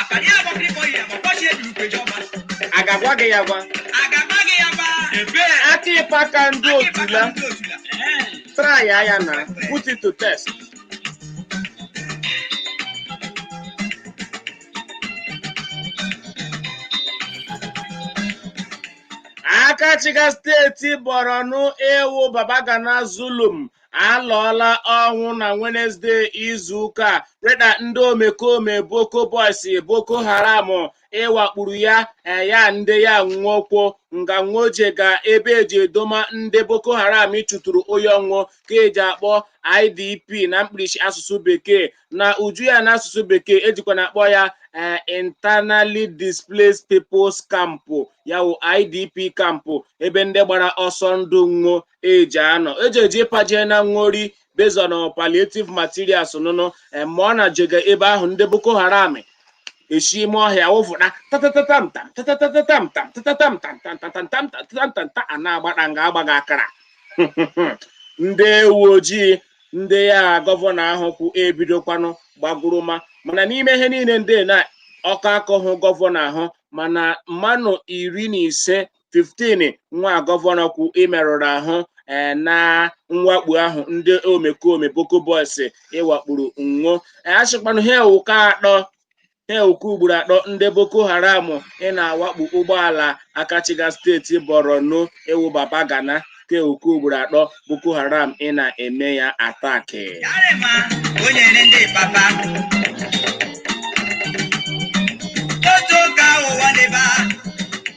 Àpàdé àbọ̀kìrìkọ̀ yìí àbọ̀kọ́ ṣe é dùrù péjọba. A ga-agwa gị ya gwa. Àgàgbá gị ya gba. Aka ịpaka ndị otula. Ndị otula. Try ya na put it to test. Aka chiga steeti Borno ewu Babagana Zulum alọọla ọnwụ na Wenesde izuụka a. Reda ndị omekome Boko Boys, Boko Haram ịwakpuru ya ya ndị ya nwokwo nga nwoje ga ebe eji edoma ndị Boko Haram chụtụrụ onye ọnwụ ka eji akpọ IDP na mkpirisi asụsụ bekee, na uju ya n'asụsụ bekee ejikwa na akpọ ya Internally Displaced Peoples Camp, ya wụ IDP camp, ebe ndị gbara ọsọ ndụ nwo eji anọ eji eji ịpaje na nwori based on palliative materials nụnụ. Ma ọ na jega ebe ahụ, ndị Boko Haram esi ime ọhịa wụfụta tatatatam tam tatatatam tam tatatam tam tam tam tam tam tam tam a na-agbata nga agbaghị akara. Ndị uwe ojii ndị ya gọvanọ ahụ kwụ ebidokwanụ gbaguruma, mana n'ime ihe niile ndị na ọkọ akọhụ gọvanọ ahụ, mana mmanụ 15, 15 nwa gọvanọ kwu imerụrụ ahụ na mwakpo ahụ ndị omekome Boko Boys ịwakpuru nwo. Achịkwanụ ha ewuka atọ, ha ewuka ugboro atọ ndị Boko Haram ị na-awakpo ụgbọala Akachiga steeti Borno ewu Babagana ka ewuka ugboro atọ Boko Haram ị na-eme ya attack. Yarema, onye ndị papa. Otu ụka ụwa n'ebe a,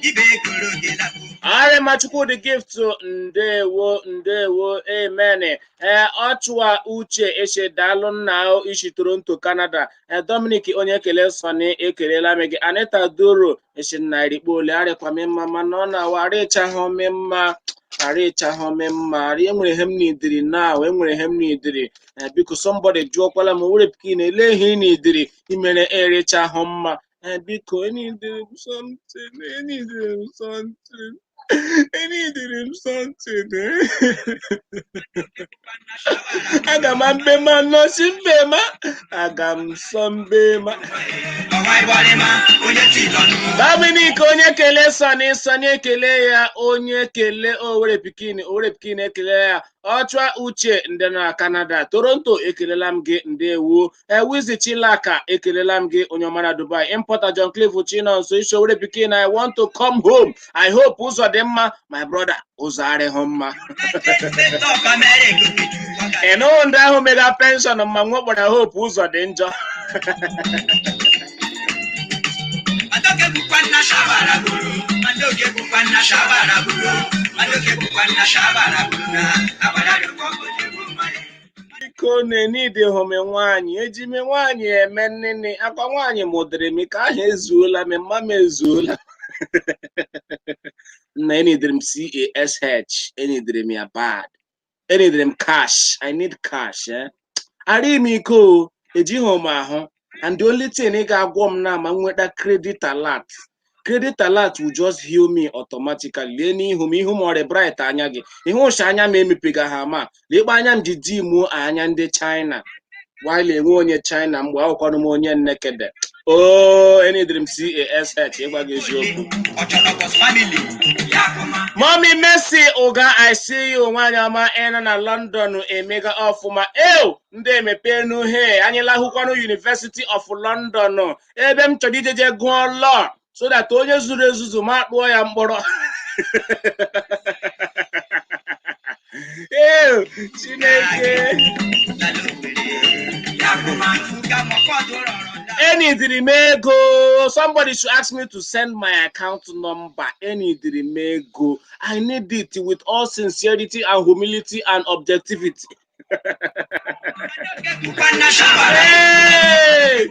ibe koro gị lakpo. Arịma Chukwudi Gift, ndewo, ndewo, amen. Ee, ọchụa Uche Eshe, daalụ nna ishi Toronto, Canada. Ee, Dominic onye ekele Sọni, ekelela m gị. Anita Doro Eshe nna irikpo ole arịkwa m mma, mana ọ na-awa arịchahụ m mma, arịchahụ m mma arị. Enwere ihe m n'idiri now, enwere ihe m n'idiri. Ee, biko somebody jụọkwala m, were pikin ele ihe ị n'idiri imere erichahụ mma. Ee, biko, enidiri m something, enidiri m something, enidiri m something. Aga m mbema nọsi mbema, aga m sọ mbema. Ọwa ịgbalịma, onye ti lọnụ. Dominic onye kele Sọni, Sọni ekele ya, onye kele Owere Pikin, Owere Pikin ekele ya. Ọchụa Uche ndị na Canada, Toronto, ekelela m gị, ndewo. Ewizi Chilaka, ekelela m gị, onye ọma na Dubai. Importer John Cliff Chinonso Isho, Owere Pikin, I want to come home. I hope ụzọ dị mma, my brother. Ụzọ arịghị mma. United States of America, Okechukwu. Ị nụ ndị ahụ mega pension ma nwekpara Hope ụzọ dị njọ. Madoke bụkwa nna shabara buru. Madoke bụkwa nna shabara buru. Madoke bụkwa nna shabara buru na agbara dụkọ bụ mmanya. Biko na-enide home nwaanyị ejime nwaanyị eme nnene akwa nwaanyị mụdịrị m ka ahụ ezuola m mma m ezuola nna. Enidiri m cash, enidiri m ya bad, enidiri m cash. I need cash, eh? Arị m ike o, ejighị m ahụ, and the only thing ị ga-agwọ m na ma m nweta credit alert. Credit alert will just heal me automatically. Lee n'ihu m, ihu m ọrịa bright, anya gị ihe ụcha, anya m emepeghị ha, ma lekpa anya m ji di mụọ anya ndị China while enwe onye China mgbe akwụkwọnụ m onye nnekede o enidiri m cash ịgwa gị eziokwu. Ọchọlọgọs family yakuma. Mommy Mercy Uga, I see you. Nwaanyị ọma ịnọ na London emega ọfụma. Ew, ndị emepenu he anyị lahụkwanụ University of London, ebe m chọrọ ijeje gụọ law so that onye zuru ezuzu ma kpụọ ya mkpọrọ. Ew, Chineke. Yakuma fuga mọkọdụ rọrọ da. Enidiri m ego. Somebody should ask me to send my account number. Enidiri m ego. I need it with all sincerity and humility and objectivity. Kwana shabara. Hey!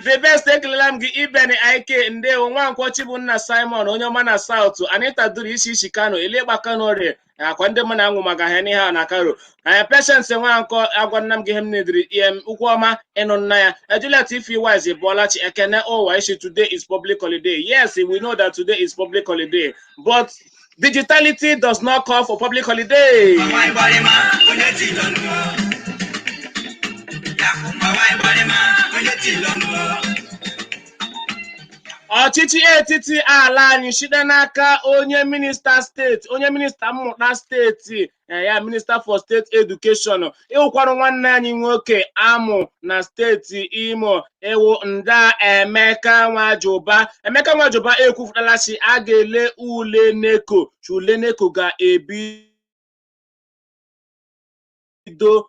The best, ekelela m gị. Ibeni ike ndewo. Nwankwọ Chibunna Simon, onye ọma na South Anita Duru isi isi Kano Eliegba Kano rie akwa ndị mụ na anwụ maka ha n'ihe a na Karo. Ee, Patience Nwankọ, agwa nna m gị ihe m nediri ihe m ụkwụ ọma ịnụ nna ya. Juliet Ife Wise Bụọlachi Ekene ụwa isi. Today is public holiday. Yes, we know that today is public holiday, but digitality does not call for public holiday. Mama Ibarima, onye ti lọ́nu o. Yakuma wa Ibarima, onye ti lọ́nu o. Ọchịchị etiti ala anyị site n'aka onye minista steeti, onye minista mmụta steeti, ya Minister for State Education, ịwụkwarụ nwanne anyị nwoke amụ na steeti Imo, ewu nda Emeka Nwajuba. Emeka Nwajuba ekwupụtala si a ga-ele ule NECO, chi ule NECO ga-ebido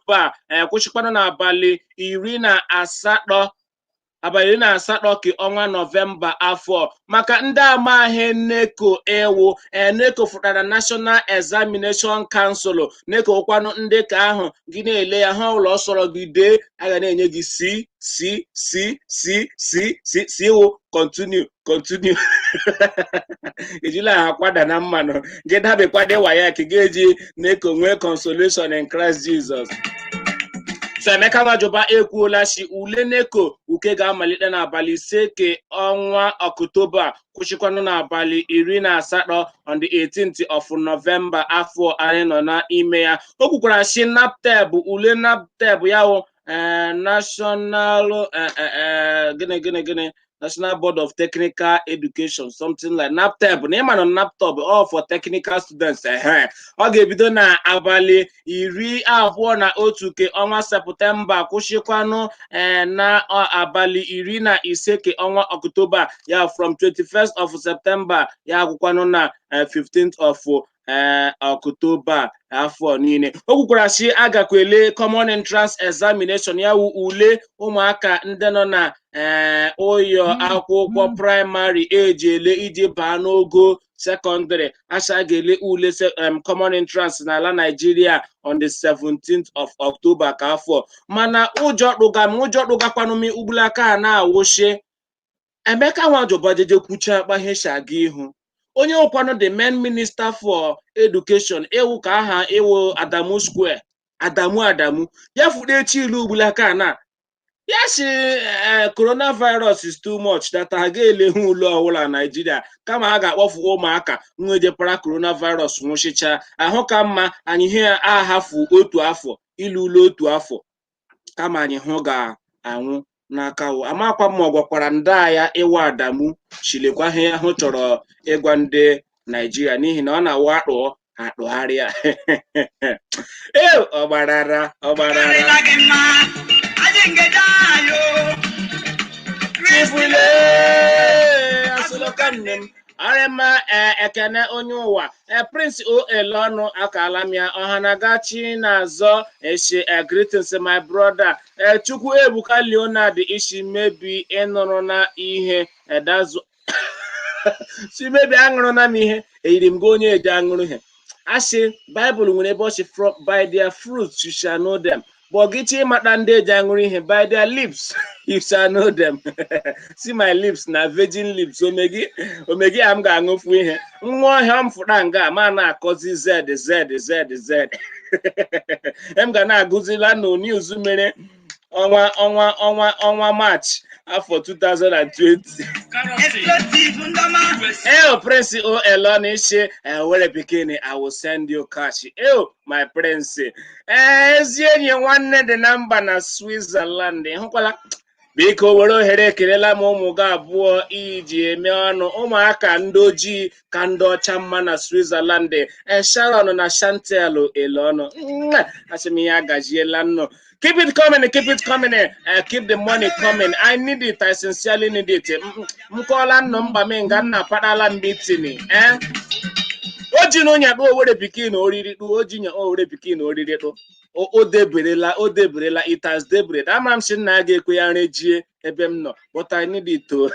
ba kwụsịkwanụ n'abalị 18, abalị 18 ka ọnwa Nọvemba afọ. Maka ndị amaghị NECO ewu, NECO fụtara National Examination Council. NECO kwanụ ndị ka ahụ gị na-ele ya ha ụlọ sọrọ gị dee, a ga na-enye gị C, C, C, C, C, C, C wụ continue, continue. Ejila ha kwada na mmanụ gị dabekwade WAEC ga-eji NECO nwee consolation in Christ Jesus. So Emeka Nwajuba ekwuola si ule NECO uke ga-amalite n'abalị 5 ke ọnwa Ọktoba, kwụsịkwanụ n'abalị 18, on the 18th of November afọ anyị nọ n'ime ya. O kwukwara si NABTEB, ule NABTEB ya wụ national gịnị gịnị gịnị, National Board of Technical Education, something like NABTEB, na ịma na NABTEB all for technical students. Ehe, ọ ga-ebido na abalị 21 ke ọnwa Septemba, kwụsịkwanụ na abalị 15 ke ọnwa Ọktoba, ya from 21st of September ya agwụkwanụ na 15th of Ọktoba afọ niile. O kwukwara si agakwele Common Entrance Examination, ya wụ ule ụmụaka ndị nọ na ụyọ akwụkwọ praịmarị eji ele iji baa n'ogo sekọndịrị, asa ga-ele ule Common Entrance n'ala Nigeria on the 17th of October ka afọ. Mana ụjọ kpụga m, ụjọ kpụgakwanụ m ugbulaka a na-awụshi. Emeka Nwajuba jeje kwucha akpa ihe aga ihu onye ụkwanụ the main minister for education, ewu ka aha ewu Adamu Square, Adamu, Adamu ya fude echi ilu ugbulaka na ya si coronavirus is too much that ha ga-elehu ule ọbụla Naijiria, kama ha ga-akpọfu ụmụaka nwejepara coronavirus nwụchicha ahụ ka mma anyị ihe ahafu otu afọ ilu ule otu afọ kama anyị hụ ga-anwụ n'aka. Wụ amakwa ma ọ gwakwara ndị agha ịwa Adamu chilekwa ihe ahụ chọrọ ịgwa ndị Naijiria, n'ihi na ọ na-awụ akpụ akpụgharịa ee ọgbarara ọgbarara. Karịla gị mma, anyị ngeje ayo. Chibule asụlụka nne m arịma. Ekene onye ụwa, Prince o Elọnụ akala m ya ọhanagachi na-azọ eshi. Greetings, my brother. Chukwu Ebuka Leonard isi mebi ịnụrụ na ihe edazu si mebi aṅụrụ na m ihe eyiri m gị onye eji aṅụrụ ihe. Asị Baịbụl nwere ebe ọ sị, "By their fruits you shall know them," but gị chọ ịmata ndị eji aṅụrụ ihe, "By their lips you shall know them." See my lips na virgin lips. Omegi omegi a m ga-aṅụfu ihe nwa ọhịa m fụta nga ma na-akọzi z z z z m ga na-agụzila na news mere. Ọnwa ọnwa ọnwa ọnwa March afọ 2020. Explosive ndọma. Eyo, Prince O Elonishi, were pikin, I will send you cash. Eyo, my prince. Ezi enyi nwanne dị na mba na Switzerland. Hụkwala. Biko were ohere ekelela m ụmụ gị abụọ iji eme ọnụ, ụmụaka ndị ojii ka ndị ọcha mma na Switzerland. Sharon na Chantel Eleọnụ. Asị m ya agajiela nnụ. Keep it coming, keep it coming, keep the money coming. I need it, I sincerely need it. M kọọla nnụ mkpa m nga nna padala mbitini. O ji na onye akpa owere pikin oriri kpụ, o ji nya owere pikin oriri kpụ. O deberela, o deberela, it has debered. Ama m sị nna ya ga-ekwe ya nrejie ebe m nọ, but I need it o.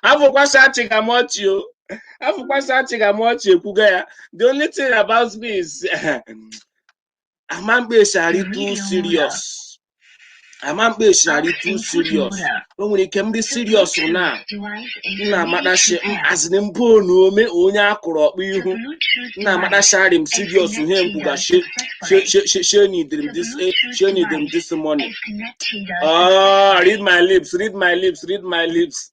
Afụkwasị achịga m ọchị o. Afụkwasị achịga m ọchị ekwuga ya. The only thing about me is ama mkpa esi too serious. Ama mkpa esi too serious. O nwere ike m dị serious na m na-amatashi azịrị mbụ ome onye akụrụ ọkpọ ihu. M na-amatashi m serious ihe mkwuga she need this, she need this money. Oh, read my lips, read my lips, read my lips.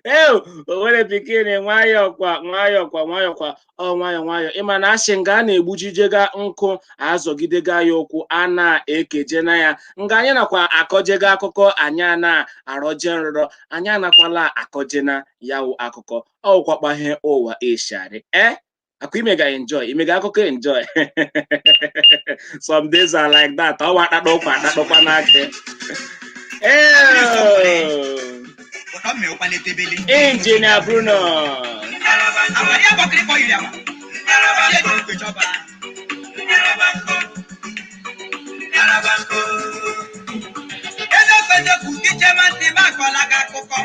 Ee, o nwere pikin, nwayọọ kwa, nwayọọ kwa, nwayọọ kwa, ọ nwayọọ nwayọọ. Ịma na asị nga a na-egbujijega nkụ azọgidega ya ụkwụ a na-ekeje na ya nga anyị nakwa akọjega akụkọ anyị a na-arọje nrọrọ anyị anakwala akọjena ya wụ akụkọ ọwụkwakpahe ụwa eshari akwa imega enjoy, imega akụkọ enjoy. Some days are like that. Ọwa akpakpa ụkwa akpakpọkwa n'aka. Ee, Injinia Bruno. Àwọn yàbọ̀ kiri kọ ìrìn àmà. Ṣé ìgbèjọba? Eziokwu eziokwu gị chema ntị m akọla gị akụkọ.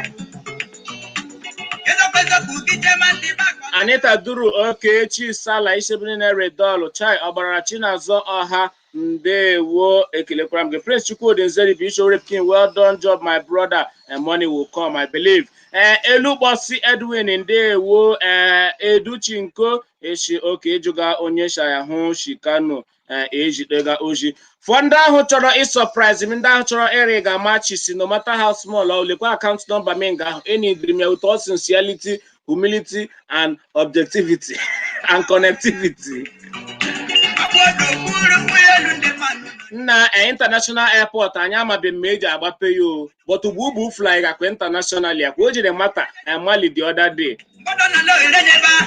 Eziokwu eziokwu gị chema ntị m akọla. Anita Duru Okechi Sala Ishebiri Redolu Chai Ọbara Chinazọ Ọha, ndewo, ekelekwara m gị. Prince Chukwudi Nzeri bụ Isho King, well done job, my brother, and money will come, I believe. Elukposi Edwin, ndewo. Educhinko eshi oke ịjụga onye shaya hụ shikano ejidega oji fọ ndị ahụ chọrọ ịsurprise m, ndị ahụ chọrọ ịrịga machisi, no matter how small ọ lekwa account number m nga ahụ enidiri m ya with all sincerity, humility and objectivity and connectivity. Akwụkwọ elu ndị mmadụ. Nna, international airport anyị amabeghị ma eji agbape ya o, but ugbu fly gakwa internationally akwa o jere mata Mali the other day. Gbọ́dọ̀ nà lọ ire n'ebe a.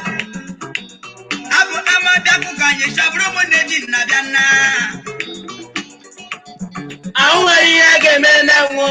Abụ ama bịakwu ka anyị chabụrụ ụmụnne ji nna bịa nna. Ahụghị ihe a ga-eme na nwo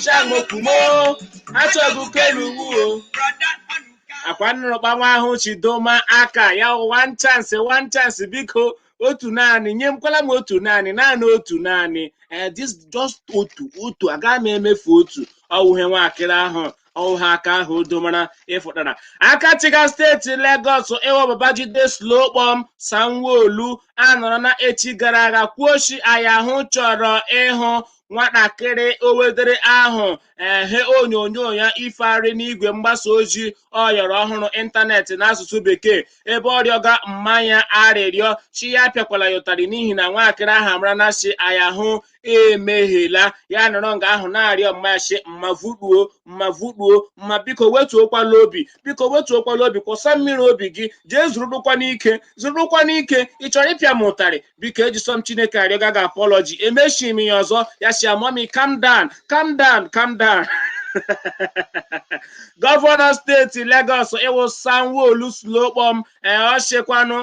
shamokumo achọghị kelu ugbu Brother Ọnụka. Akwa nnụrụkpa nwa ahụ chidoma aka ya one chance, one chance, biko, otu naanị nye m kwala m otu naanị, naanị otu naanị, this just otu otu, agaghị m emefu otu ọwụhe nwakịrị ahụ ọwụhe aka ahụ domara ịfụtara aka chiga steeti Lagos ịwọ Babajide Slow kpọm Sanwo-Olu anọrọ na echi gara aga kwuo shi ayahụ chọrọ ịhụ nwatakịrị owedere ahụ ehe onyonyo ya ifegharị n'igwe mgbasa ozi ọyọrọ ọhụrụ ịntanetị n'asụsụ Bekee ebe ọ rịọga mmanya arịrịọ chi ya pịakwala ya ụtarị n'ihi na nwatakịrị ahụ amara na shi ayahụ emehiela. Ya nọrọ nga ahụ na-arịọ mmanya shi mma vuduo, mma vuduo, mma biko wetuokwala obi, biko wetuokwala obi, kwụsa mmiri obi gị, jee zurudukwa n'ike, zurudukwa n'ike. Ị chọrọ ịpịa m ụtarị? Biko ejisọ m Chineke arịọga gị apology, emechi m ya ọzọ. Ya si, "Mommy, calm down, calm down, calm down." Gọvanọ steeti Lagos ịwụ Sanwo-Olu slokpọm ọchịkwanụ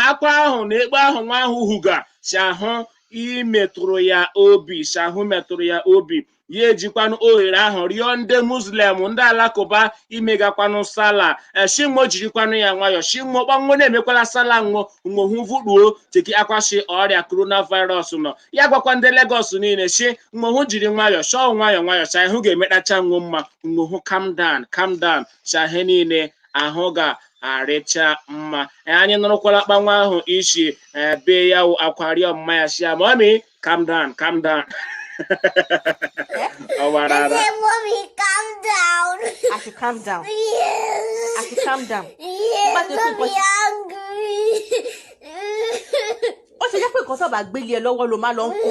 akwa ahụ na ekpe ahụ nwa ahụ huga si ahụ imetụrụ ya obi, si ahụ metụrụ ya obi. Ya ejikwanụ ohere ahụ rịọ ndị Muslim, ndị Alakụba imegakwanụ sala shimo jirikwanụ ya nwayọ shimo kpanwo na-emekwala sala nwo nwohu vuduo cheki akwashi ọrịa coronavirus nọ. Ya gwakwa ndị Lagos niile shi nwohu jiri nwayọ shọọ nwayọ nwayọ sha ihu ga-emetacha nwo mma nwohu calm down, calm down, sha ihe niile ahụ ga-arịcha mma. Anyị nụrụkwala kpanwa ahụ isi ebe ya wụ akwa rịọ mma ya shi ya, "Mommy, calm down, calm down." Ọ gbara ara. Say, "Mommy, calm down." I should calm down. Yes. I should calm down. Yes, But don't be angry. Ó ṣe jẹ́ pé nǹkan tó bá gbélé ẹ lọ́wọ́ ló máa lọ ń kó.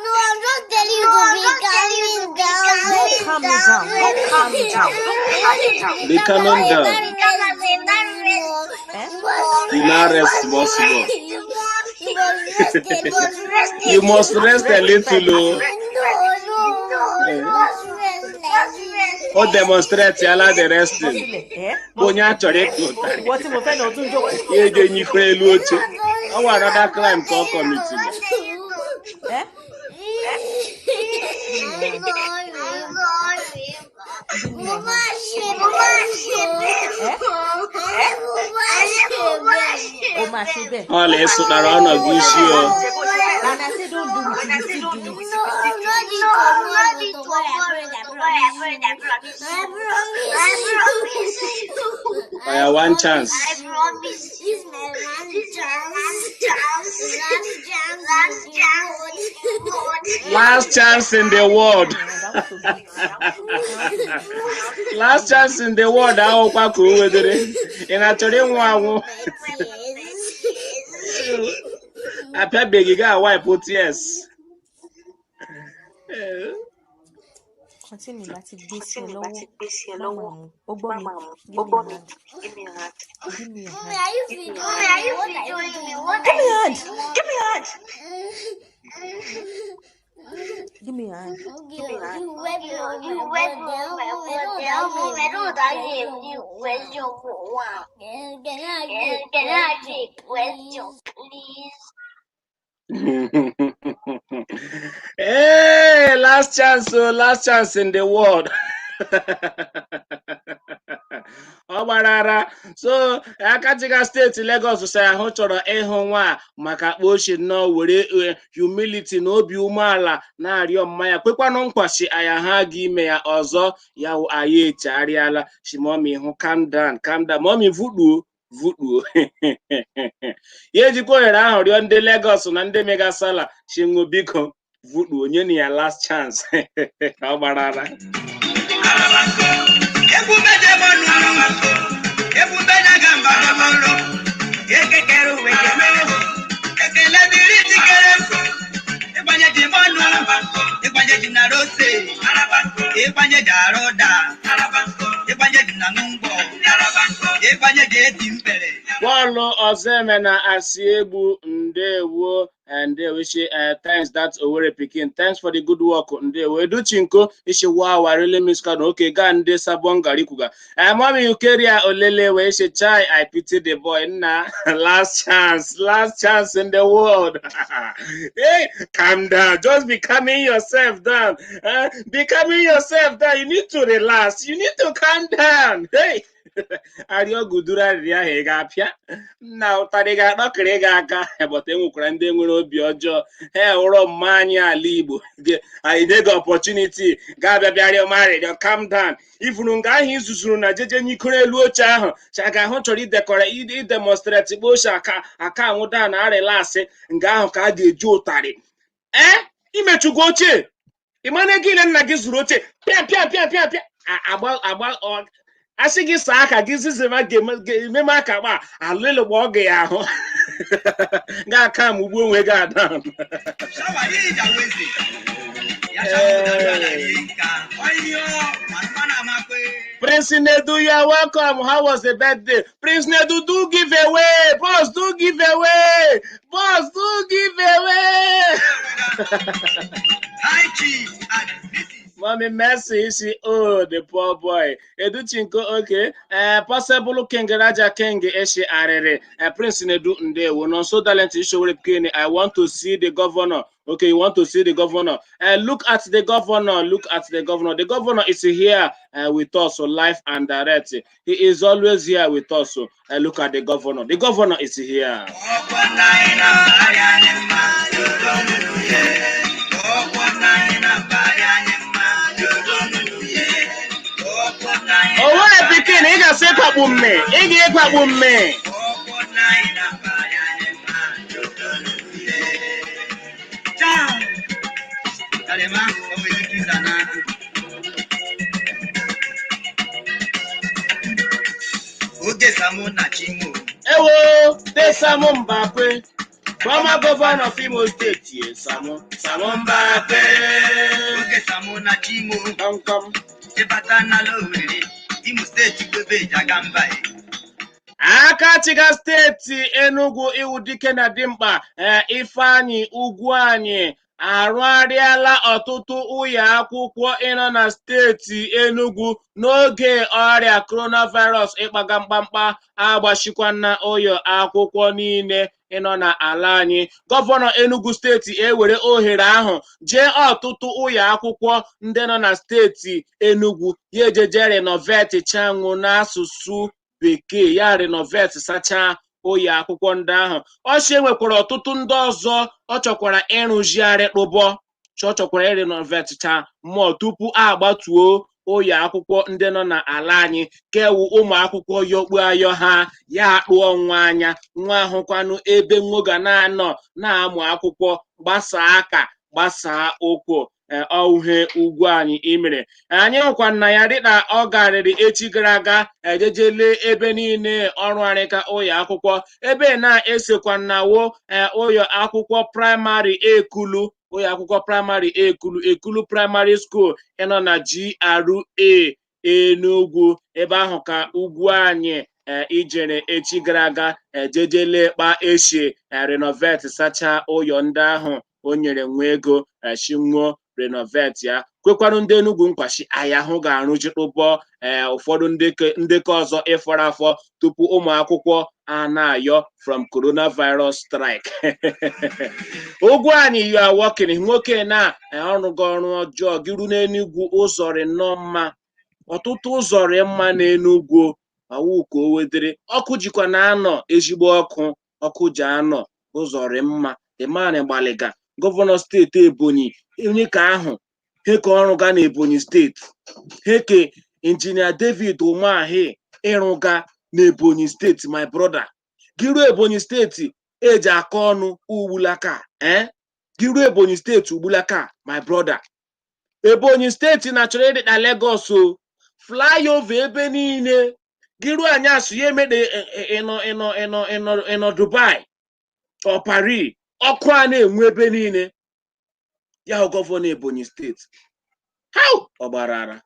No, I'm not telling you to be calming down. Don't calm me down. Don't calm me down. Don't calm me down. Be calming down. Eh? You now rest small small. You must rest a little o. No, O demonstrate ala the Bọ́ resting. sílẹ̀ ẹ́. Onye a chọrọ ịkụ ụtarị. Ìwọ tí mo fẹ́ náà tún jókòó. Ya eje nyikwa elu oche. Ọ wụ another crime ka ọ committed. Ẹ́. Ó máa ṣe bẹ́ẹ̀. Ọ la ịsụtara ọnọdụ isi o. And I say don't do it, you still do it. Oya, one chance. I promise. This is my last chance. Last chance. Last chance. Last chance in the world. That was so big. Last chance in the world ahụkwa ka o wedere. Ị na-achọrọ ịnwụ anwụ? Apịabeghị gị wipe tears. Continue láti gbé sí ẹ lọ́wọ́. Má máa mú. Ó gbọ́ mi. Give me your hand. Give me your hand. Are you videoing me? What Give are me you your hand. doing? Give me your hand. Can I take question, please? Hey, last chance, oh, last chance in the world. Ọ gbara ara. So Akajiga steeti Lagos sị ahụ chọrọ ịhụ nwa a maka akpa ochie nnọọ were humility na obi umeala na-arịọ mmanya kwekwanụ nkwachi aya ha ga ime ya ọzọ ya wụ anyị echegharịala. Shi mommy hụ, calm down, calm down, mommy, vutuo vutuo. Ya ejikwa ohere ahụ rịọ ndị Lagos na ndị megasala shinwu, biko vutuo, nye na ya last chance. Ọ gbara ara. Ebube demonu, ebube na-aga mba n'ọrụ, ekekere uwe keme, ekele dịrị jikere, ịgbanye ji mọnụ, ịgbanye ji na rose, ịgbanye ji arụ ụda, ịgbanye ji na ngwọ, ịgbanye ji eti mpere. Bọọlụ ọzọ na asị egbu. Ndewo, ndewo. Ishi thanks that Owerri pikin, thanks for the good work. Ndewo. Educhinko ishi, wow, I really miss Kano. Okay, ga ndị sabon gari kuga. Mommy Ukeria olele wee ishi, chai, I pity the boy. Nna, last chance, last chance in the world. Hey, calm down, just be calming yourself down. Be calming yourself down. You need to relax, you need to calm down. Hey, arịọ guduru arịrịọ ahụ ị ga-apịa nna ụtarị ga-akpọkịrị gị aka. But e nwekwara ndị nwere obi ọjọọ. Ha wụrọ mma anyị ala Igbo anyị nye gị opportunity ga-abịa bịa rịọ m arịrịọ, calm down. Ifuru nga ahụ izuzuru na jeje nyikoro elu oche ahụ chaga ahụ chọrọ idekọrọ idemonstrate kpa oche aka aka anwụda na arịlasị nga ahụ ka a ga-eji ụtarị ee imechugo oche. Ịmana ego ile nna gị zuru oche pịa pịa pịa pịa pịa agba agba asị gị saa aka gị zizima ga-ememe aka gba alịlụgba ọ ga ya ahụ ga-aka m ugbo onwe gị ada. Shawa ija weze. Ya shawa da ka. Oyo, mana makwe. Prince Nedu, you are welcome. How was the birthday? Prince Nedu, do give away. Boss, do give away. Boss, do give away. High Chief and Mrs. Mommy Mercy, she, oh, the poor boy. Educhinko, okay. Possible King Raja King Eshi Arere. Prince Nedu Ndewo. No so talent issue. I want to see the governor. Okay, you want to see the governor. Look at the governor. Look at the governor. The governor is here with us, so live and direct. He is always here with us. So look at the governor. The governor is here. Ọkwọ nna anyị na mbagharị anyị mma, dodo nunu ye. Ọkwọ nna anyị na mbagharị anyị mma, dodo nunu ye. Ọkwọ nna anyị na Owe pikin, ị ga-asị ịkwakpu mme. Ị ga-ịkwakpu mme. Ọkwọ nna anyị na mbagharị anyị mma, dodo nunu ye. Ciao. Kalema, ọmọ ìdíkì sana. Oge Samu na Chimo. Ewo. Ebe Sam Mbakwe, former governor of Imo State, ye Sam, Sam Mbakwe. Oge Sam na Chimo. Komkom. Ịbata n'ala Owerri, Imo Steeti bụ ebe eji aga mba e. Aka chịga steeti Enugu iwu dike na dimkpa, Ifeanyi Ugwuanyi arụgharịala ọtụtụ ụlọ akwụkwọ ịnọ na steeti Enugu n'oge ọrịa coronavirus ịkpaga mkpamkpa agbachikwana ụlọ akwụkwọ niile ịnọ n'ala anyị. Gọvanọ Enugu steeti ewere ohere ahụ jee ọtụtụ ụlọ akwụkwọ ndị nọ na steeti Enugu ya ejeje renovate chanwụ n'asụsụ bekee ya renovate sachaa ụlọ akwụkwọ ndị ahụ. Ọchị enwekwara ọtụtụ ndị ọzọ ọ chọkwara ịrụzigharị kpụbọ ọ chọkwara ịrenovate cha mmụọ tupu agbatuo ụlọ akwụkwọ ndị nọ n'ala anyị kewu ụmụ akwụkwọ yọkpu ayọ ha ya akpụọ nwa anya nwa ahụkwanụ ebe nwoga na-anọ na-amụ akwụkwọ gbasaa aka gbasaa ụkwụ. Ọwuhe ugwu anyị imere anyị hụkwa na ya dịka ọ garịrị echi gara aga ejeje lee ebe niile ọrụ arịka ụlọ akwụkwọ ebe na-esekwa nawo ụlọ akwụkwọ praịmarị Ekulu, ụlọ akwụkwọ praịmarị Ekulu, Ekulu Primary School ịnọ na GRA Enugu. Ebe ahụ ka ugwu anyị ijere echi gara aga ejejele kpa eshi renovate sachaa ụyọ ndị ahụ o nyere nwa ego shinwuo renovate ya kwekwarụ ndị Enugu nkwashi ahịa ahụ ga-arụji kpụbọ ụfọdụ ndekọ ọzọ ịfọrọ afọ tupu ụmụ akwụkwọ a na-ayọ from coronavirus strike. Ugwu anyị, you are working. Nwoke na ọrụgo ọrụ ọjọọ gị ru n'Enugwu ụzọ rị nnọọ mma, ọtụtụ ụzọ rị mma n'Enugwu ọwụ ka o wedere ọkụ jikwa na-anọ ezigbo ọkụ ọkụ ji anọ ụzọ rị mma. The man gbalịga gọvanọ steeti Ebonyi onye ka ahụ heke ọrụ ga na Ebonyi steeti heke injinia David Umahi ịrụga na Ebonyi steeti. My brother, gị ruo Ebonyi steeti eji aka ọnụ ugbulaka gị ruo Ebonyi steeti ugbulaka. My brother, Ebonyi steeti na-achọrọ ịdị na Lagos o flyover ebe niile gị ruo anyasụ ya emede ịnọ ịnọ ịnọ ịnọ ịnọ Dubai ọ Paris ọkụ a na-enwu ebe niile. Ya hụ gọvanọ Ebonyi steeti how ọ gbara ara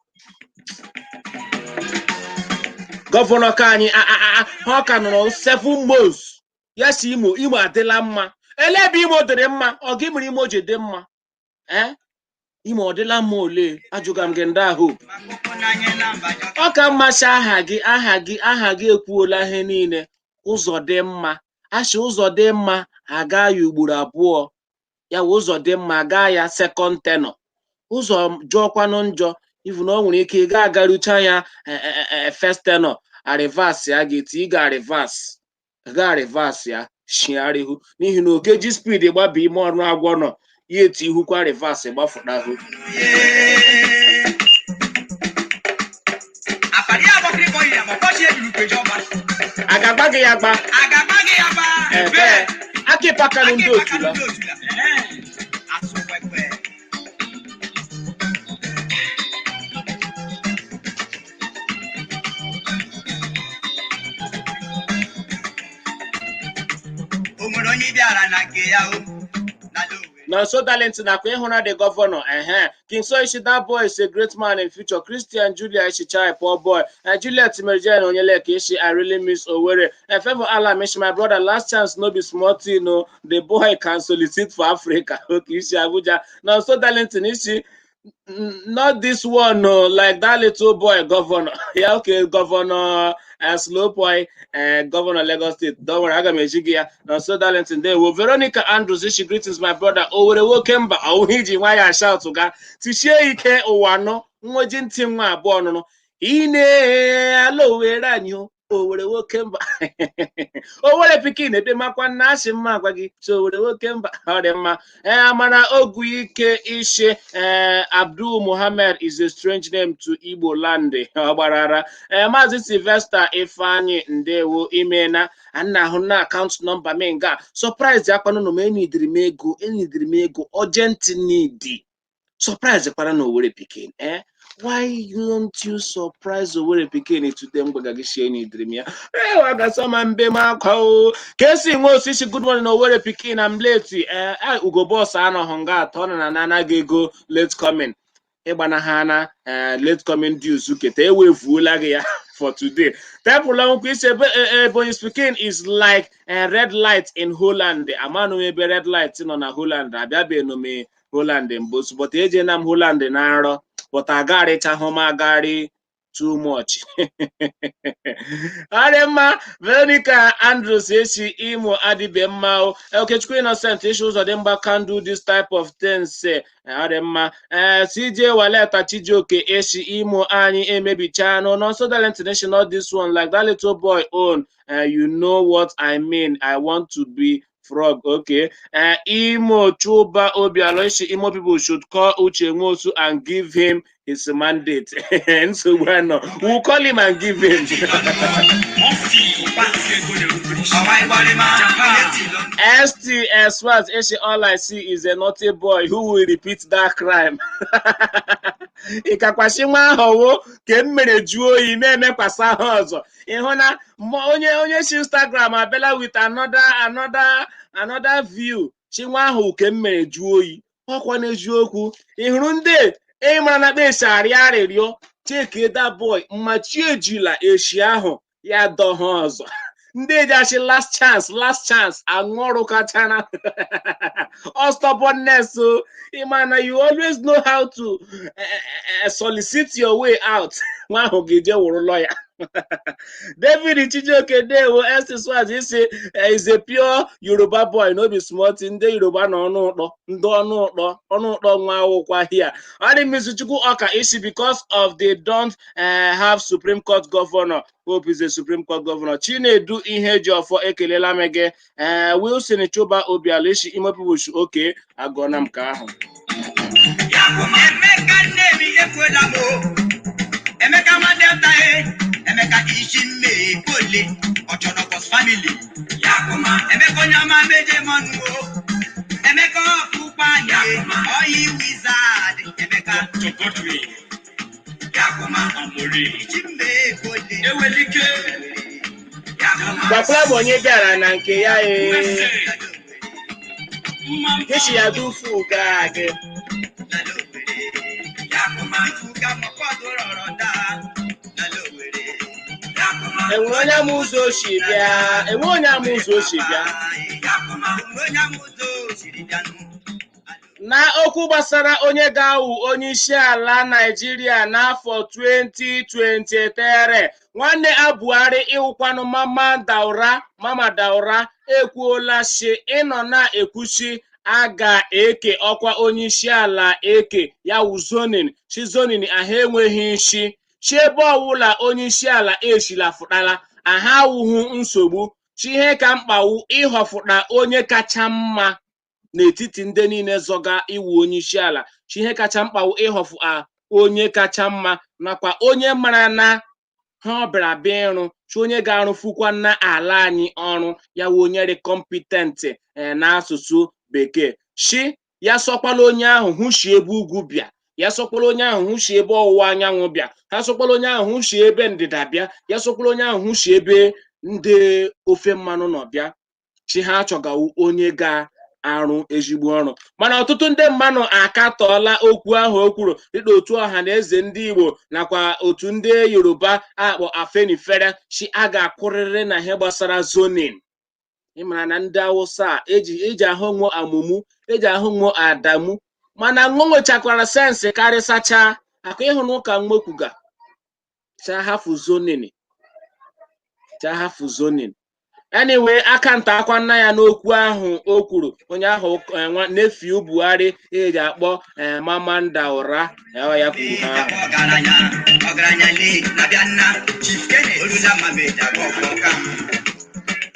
gọvanọ ka anyị ha ka nọrọ 7 months ya si Imo Imo adịla mma. Ele ebe Imo dịrị mma? Ọ gị mere Imo ji dị mma? Imo ọ dịla mma ole? Ajụga m gị ndị ahụ. Ọ ka mmasị aha gị aha gị aha gị ekwuola ihe niile. Ụzọ dị mma asị ụzọ dị mma aga ya ugboro abụọ ya wụ ụzọ dị mma gaa ya second tenor ụzọ jọọkwanụ njọ ifu na ọ nwere ike ị ga agarucha ya first tenor a reverse ya ga-eti ị ga reverse ga reverse ya shigharịhụ n'ihi na oke ji speed gbaba ime ọrụ agwọ nọ ya eti ihukwa reverse gbafụtahụ. A ga-agba gị ya gba ebe akịpakanụ ndị otula. O nwere onye bịara na nke ya o n'ala Owerri. Na so talent nakwa ịhụra the governor ehe King Soishi, that boy is a great man in future. Christian Julia Ishichai, poor boy. Juliet Merjen Onyeleke Ishi, I really miss Owerri. Favor Alam Ishi, my brother, last chance no be small thing no. The boy can solicit for Africa. Okay, Ishi Abuja. Now so talent Ishi, not this one no, like that little boy governor. Yeah, okay, governor slow boy, governor Lagos State. Don't worry, aga m eji gị ya. Na so talent ndewo. Veronica Andrews Ishi, greetings my brother. Owerri nwoke mba ọwụ iji nwa ya shout ga tichie ike ụwa nọ nweji ntị nwa abụọ nụnụ ine ala Owerri anyị o Owerri nwoke mba Owerri pikin ebe makwa nna asị mma agwa gị so Owerri nwoke mba ọ dị mma. Amara ogu ike ishi Abdul Muhammad is a strange name to Igbo land. Ọ gbara ara. Maazị Sylvester Ifeanyi ndewo imena ana ahụ na akaụntụ nọmba m nga surprise akwanụ m enidiri m ego enidiri m ego urgent need surprise kwara na Owerri pikin. Why don't you surprise Owerri pikin today? Mgbaga gị shie n'idiri m ya. Ee, wagasama mbe m akwa o. Ka esi nwe osisi. Good morning, Owerri pikin. I'm late. Ee, Ugo Boss anọghị nga atọ ọ na anaghị ego late coming. Ịgbana ha na late coming dues keta ewefuola gị ya for today. Temple nkwụ isi ebe Ebonyi speaking is like a red light in Holland. Amanụ m ebe red light nọ na Holland. Abịabeghị m Holland mbụ, but ejena m Holland na nrọ, but agarịchahụ m agari too much. Ọ dị mma. Veronica Andrews esi Imo adịbe mma o. Okechukwu Innocent isi ụzọ dị mgba can do this type of things. Ọ dị mma. Ee, CJ Waleta Chijioke esi Imo anyị emebichanụ nonso talent national, this one like that little boy own, you know what I mean. I want to be frog. Okay. Imo Chuba Obialo isi Imo people should call Uche Nwosu and give him his mandate. Nsogbu anọ, we'll call him and give him. Ọwa ịgbalịma onye ti lọ. STS was Eshi, all I see is a naughty boy who will repeat that crime. Ịkakwasị nwa ahụ ka m mere jụọ oyi na-emekwasa ha ọzọ. Ịhụ na onye si Instagram abịala with another view. Chi nwa ahụ ka m mere jụọ oyi. Ọkwa n'eziokwu. Ị hụrụ ndị ịmara na kpesi arịọ arịrịọ, cheke that boy mmachi ejila eshi ahụ ya dọ ha ọzọ. Ndị eji achị last chance, last chance aṅụ ọrụ kachara ọ stubbornness o. Ịma na you always know how to solicit your way out. Nwa ahụ ga-eje wụrụ lawyer. David Chijioke dewo. St Swaz isi is a pure Yoruba boy, no be small thing. Ndị Yoruba na ọnụ ụtọ, ndị ọnụ ụtọ, ọnụ ụtọ nwa akwụkwọ here. Ọ dị Chukwu Ọka isi because of they don't have Supreme Court governor. Hope is a Supreme Court governor. Chinedu ihe ji ọfọ, ekelela m gị. Wilson Chuba Obialo isi Imo people should, okay, agụọna m ka ahụ. Emeka Nnewi ekwela m o. Emeka nwa Delta e. Emeka isi mme kole Ọchọnọkọs family. Yakuma Emeka onye ọma meje mọnụ o. Emeka ọkpụkpa anyị oyi wizard Emeka. Yakuma isi mme kole. Ewelike. Yakuma. Gbakwara m onye bịara na nke ya ee. Gịsi ya dufu gaa gị. Yakuma ifuga mọkọdụ rọrọ daa. Enwere onye ama ụzọ o si bịa? Enwe onye ama ụzọ o si bịa? Na okwu gbasara onye ga-awụ onye isi ala Naịjirịa n'afọ 2023, nwanne a Buhari ịwụkwanụ Mama Daura, Mama Daura ekwuola si ịnọ na-ekwuchi a ga-eke ọkwa onye isi ala eke ya wụ zoning, si zoning ahụ enweghị isi, chi ebe ọwụla onye isi ala eshila fụtala aha awụghị nsogbu, chi ihe ka mkpawu ịhọfụta onye kacha mma n'etiti ndị niile zọga iwu onye isi ala, chi ihe kacha mkpa wụ ịhọfụ a onye kacha mma nakwa onye mara na ha ọ bịara bịa ịrụ, chi onye ga-arụfukwa na ala anyị ọrụ ya wụ onye dị competent n'asụsụ bekee, chi ya sọkwala onye ahụ hụ si ebe ugwu bịa, ya sọkwala onye ahụ hụ si ebe ọwụwa anyanwụ bịa, ha sọkwala onye ahụ hụ si ebe ndịda bịa, ya sọkwala onye ahụ hụ si ebe ndị ofe mmanụ nọ bịa, chi ha achọgawu onye ga-arụ ezigbo ọrụ. Mana ọtụtụ ndị mmadụ akatọọla okwu ahụ o kwuru, dịka otu ọha na eze ndị Igbo nakwa otu ndị Yoruba akpọ Afenifere, chi a ga-akwụrịrị na ihe gbasara zoning. Ịmara na ndị Awụsa a eji ahụ nwo amụmụ, eji ahụ nwo adamu, mana nwo nwechakwara sense karịsacha akụ ịhụ na ụka mmokwuga cha hafụ zoning, cha hafụ zoning. Anyway, aka nta akwa nna ya n'okwu ahụ o kwuru, onye ahụ nwa nephew Buhari eji akpọ Mama Daura, ya kwuru ha ahụ. Ọgaranya ọgaranya le na-abịa nna Chief Kenneth Olula Mameja ọkpọka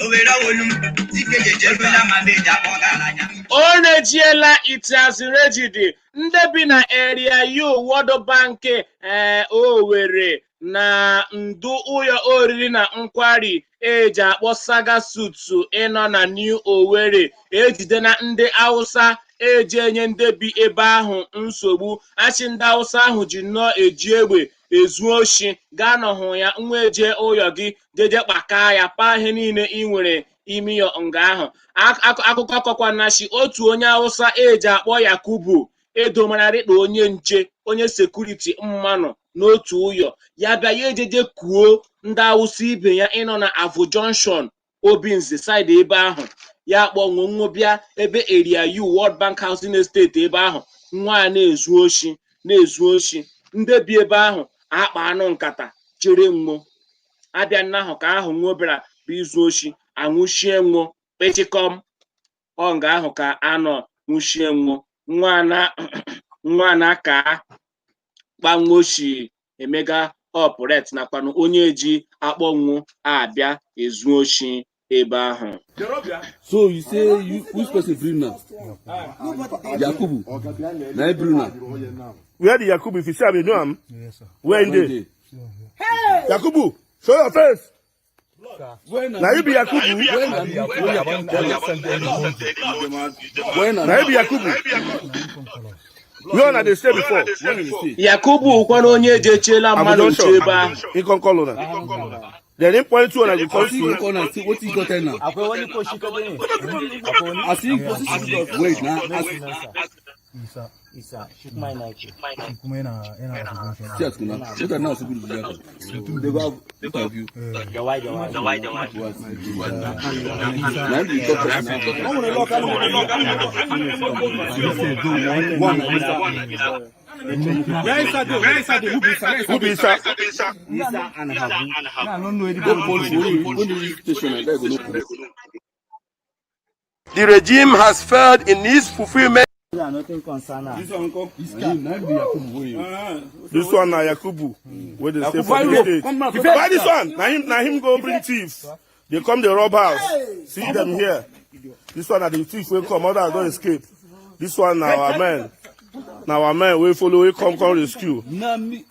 Owere olu dike jeje Olula Mameja ọgaranya. Ọ na-ejiela itiazirejidi ndị bi na area U World Bank Owerri na ndu ụyọ oriri na nkwari eji akpọ Saga Suits ịnọ na New Owerri ejide na ndị Hausa Eji enye ndị bi ebe ahụ nsogbu. Achị ndị Awụsa ahụ ji nnọọ eji egbe ezu oshi gaa nọhụ ya nwa eje ụyọ gị jeje kpakaa ya paa ihe niile ị nwere ime ya nga ahụ. Akụkọ kọkwanachi otu onye Awụsa eji akpọ Yakubu edomararịkpa onye nche, onye security mmanụ n'otu ụyọ ya bịa ya ejeje kuo ndị Awụsa ibe ya ịnọ na Avụ Junction, Obinze side ebe ahụ. Ya kpọọ nwo bịa ebe Area U, World Bank Housing Estate ebe ahụ. Nwa a na-ezu oshi, na-ezu oshi. Ndị bi ebe ahụ akpa anụ nkata chere nwo abịa nna ahụ ka ahụ nwo bịara bụ izu oshi, anwụchie nwo kpechikọm. Ọ nga ahụ ka anọ nwụchie nwo nwa na nwa na ka kpanwoshi emega operate nakwanụ onye ji akpọnwụ abịa ezu oshi ebe ahụ. So you say you, which person bring now? Yakubu. Na him bring now. Where the Yakubu? If you see am, you know am? Yes, sir. Where in One dey? day. Yakubu, show your face. When Na you be Yakubu? When na when Na you be Yakubu? Where una dey stay before? When you stay? Yakubu kwana onye ejechiela Abu mmadụ nche Junction. ebe ahụ. He come call una. Then him point to una, you come As he see. go call now, see wetin he go tell now. Akwai wani ko shi kadai ne? Akwai wani? As he go, wait na as Isa. Isa, shi kuma yana yake. Shi kuma yana Abu Junction. See as kuna. Later now see people do that. They go have interview. Jawai, jawai. Na him be the top person now. One na Isa. Who be Isa? Isa and Habu. Go police, go police station and there go know. The regime has failed in its fulfillment. Nothing concern her. This one come. Na him be Yakubu wey you. This one na Yakubu wey dey stay for Buy the rope. state. Come back. Buy this one. Na him go bring thieves. They come dey rob house. See them here. This one na the thief wey come. Others don escape. This one na our men. Na our men wey follow wey come rescue. Na me.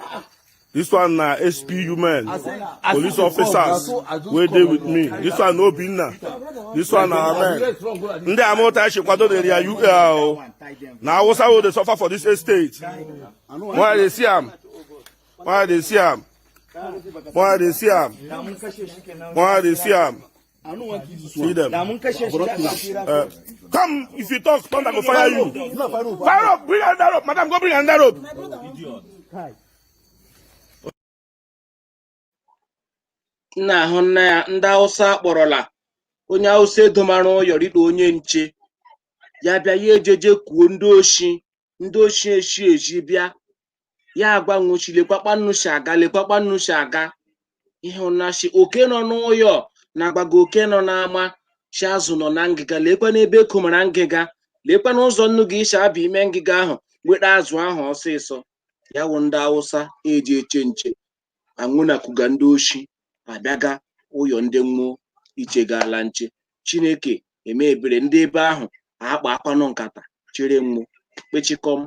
This one na SPU men. Police As he come, officers na so I just wey dey come with me. This one no Obinna. This one na our men. Ndị amụta echi kwado na area UL o. Na Hausa wey dey suffer for this estate. Why dey see am? Why dey see am? Why dey see am? Da mun kashe shi kenan. Why dey see am? I no wan kill this See one. them. Da mun kashe shi da tsira. Come, if you talk, thunder go fire you. Fire up, bring another rope. Madam, go bring another rope. Kai. Nna ahụ nna ya ndị Awụsa kpọrọla onye Awụsa edomara ụyọ rikpa onye nche ya bịa ya ejeje kwuo ndị oshi, ndị oshi eshi eji bịa ya agwa nwụchi lekwakpa nnu si aga, lekwakpa nnu si aga. Ihe ụnashi oke nọ n'ụyọ na agbago oke nọ n'ama chi azụ nọ na ngịga, lekwa n'ebe ekomara ngịga, lekwa n'ụzọ nnu gị isi abịa ime ngịga ahụ weta azụ ahụ ọsịsọ. Ya wụ ndị Awụsa eji eche nche anwụnakwuga ndị oshi abịaga ụyọ ndị mmụọ ichegala nche. Chineke eme ebere, ndị ebe ahụ akpa akwanụ nkata chere mmụọ kpechikọm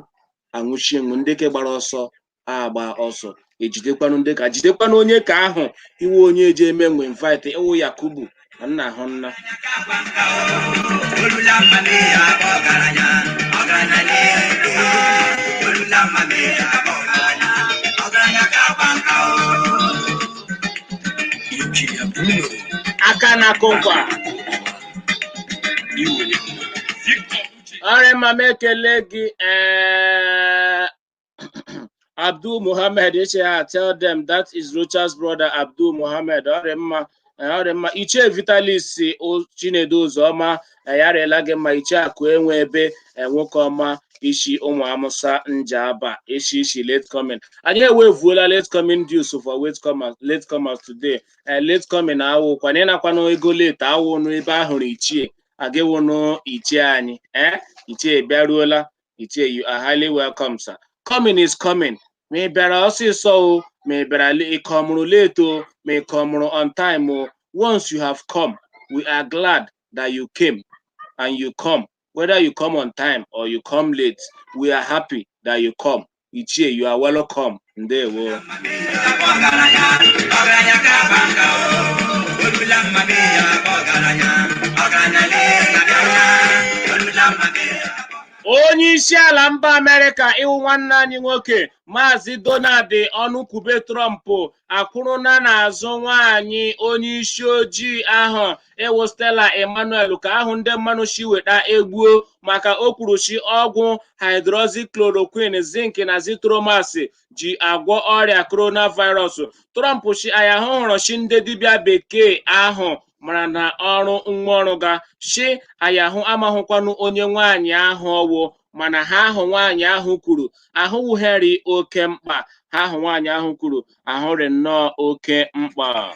anwụchie mmụọ. Ndị ke gbara ọsọ agba ọsọ, ejidekwanụ ndị ka jidekwanụ onye ka ahụ iwe onye eji eme nwe invite ịwụ Yakubu na nna ahụ nna. Olula mami ya ọgaranya, ọgaranya na-ego. Olula mami ya ọgaranya, ọgaranya ga-agba nka o. Aka na-akụ nkwa ọrịa mma m ekele gị. Abdul Muhammad Isha, tell them that is Rochas brother Abdul Muhammad. Ọrịa mma, ọrịa mma. Ichie Vitalis Chinedu Ụzọma, ya rịela gị mma. Ichie Akụ enwe ebe, nwoke ọma isi ụmụ amụsa njaba isi isi late coming. Anyị ewevuola late coming dues for late comers, late comers today. Late coming awụ kwana ịnakwanụ ego late awụ n'ebe ahụrụ ichie agịwụnụ ichie anyị. Ichie bịaruola. Ichie, you are highly welcome, sir. Coming is coming. Ma ị bịara ọsịsọ o, ma ị bịara ị kọmụrụ late o, ma ị kọmụrụ on time o, once you have come, we are glad that you came and you come. Whether you come on time or you come late, we are happy that you come. Ichie, you are welcome. Ndewo. Ọgaranya, ọgaranya ga-agba nka o. Olula mami ya ọgaranya, ọgaranya na-ego. Olula mami ya. Onye isi ala mba Amerịka ịwụ nwanne anyị nwoke Maazị Donald Ọnụkwube Trump akwụrụna n'azụ nwaanyị onye isi ojii ahụ ịwụ Stella Emmanuel ka ahụ ndị mmanụ shi weta egbuo maka o kwuru shi ọgwụ hydroxychloroquine, zinc na zithromycin ji agwọ ọrịa coronavirus. Trump shi anya hụrụ shi ndị dibịa bekee ahụ mara na ọrụ nwa ga shi ayahụ amahụkwanụ onye nwaanyị ahụ ọwụ, mana ha ahụ nwaanyị ahụ kwuru ahụwugheri oke mkpa, ha ahụ nwaanyị ahụ kwuru ahụrị nnọọ oke mkpa.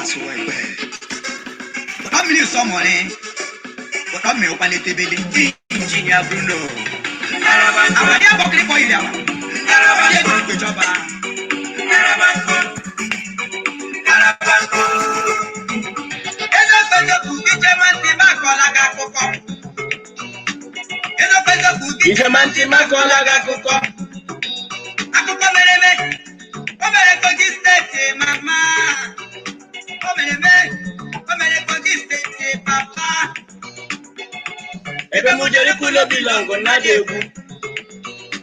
Asụwa ikwe. Ụtọ mmiri sọ mọrị. Ụtọ mmiri ụkwaletebele. Injinia Bruno. Àwọn yẹn bọ̀ kiri kọ́ ilé wa. Àwọn yẹn jù ìgbẹ́jọba. Ezekwesịkwu gị Ijema ntị makọọla gị akụkọ. Akụkọ mere eme. O mere Kogi Steeti mama. O mere eme. O mere Kogi Steeti papa. Ebe m jere ikwu bilọngụ nnadị egwu.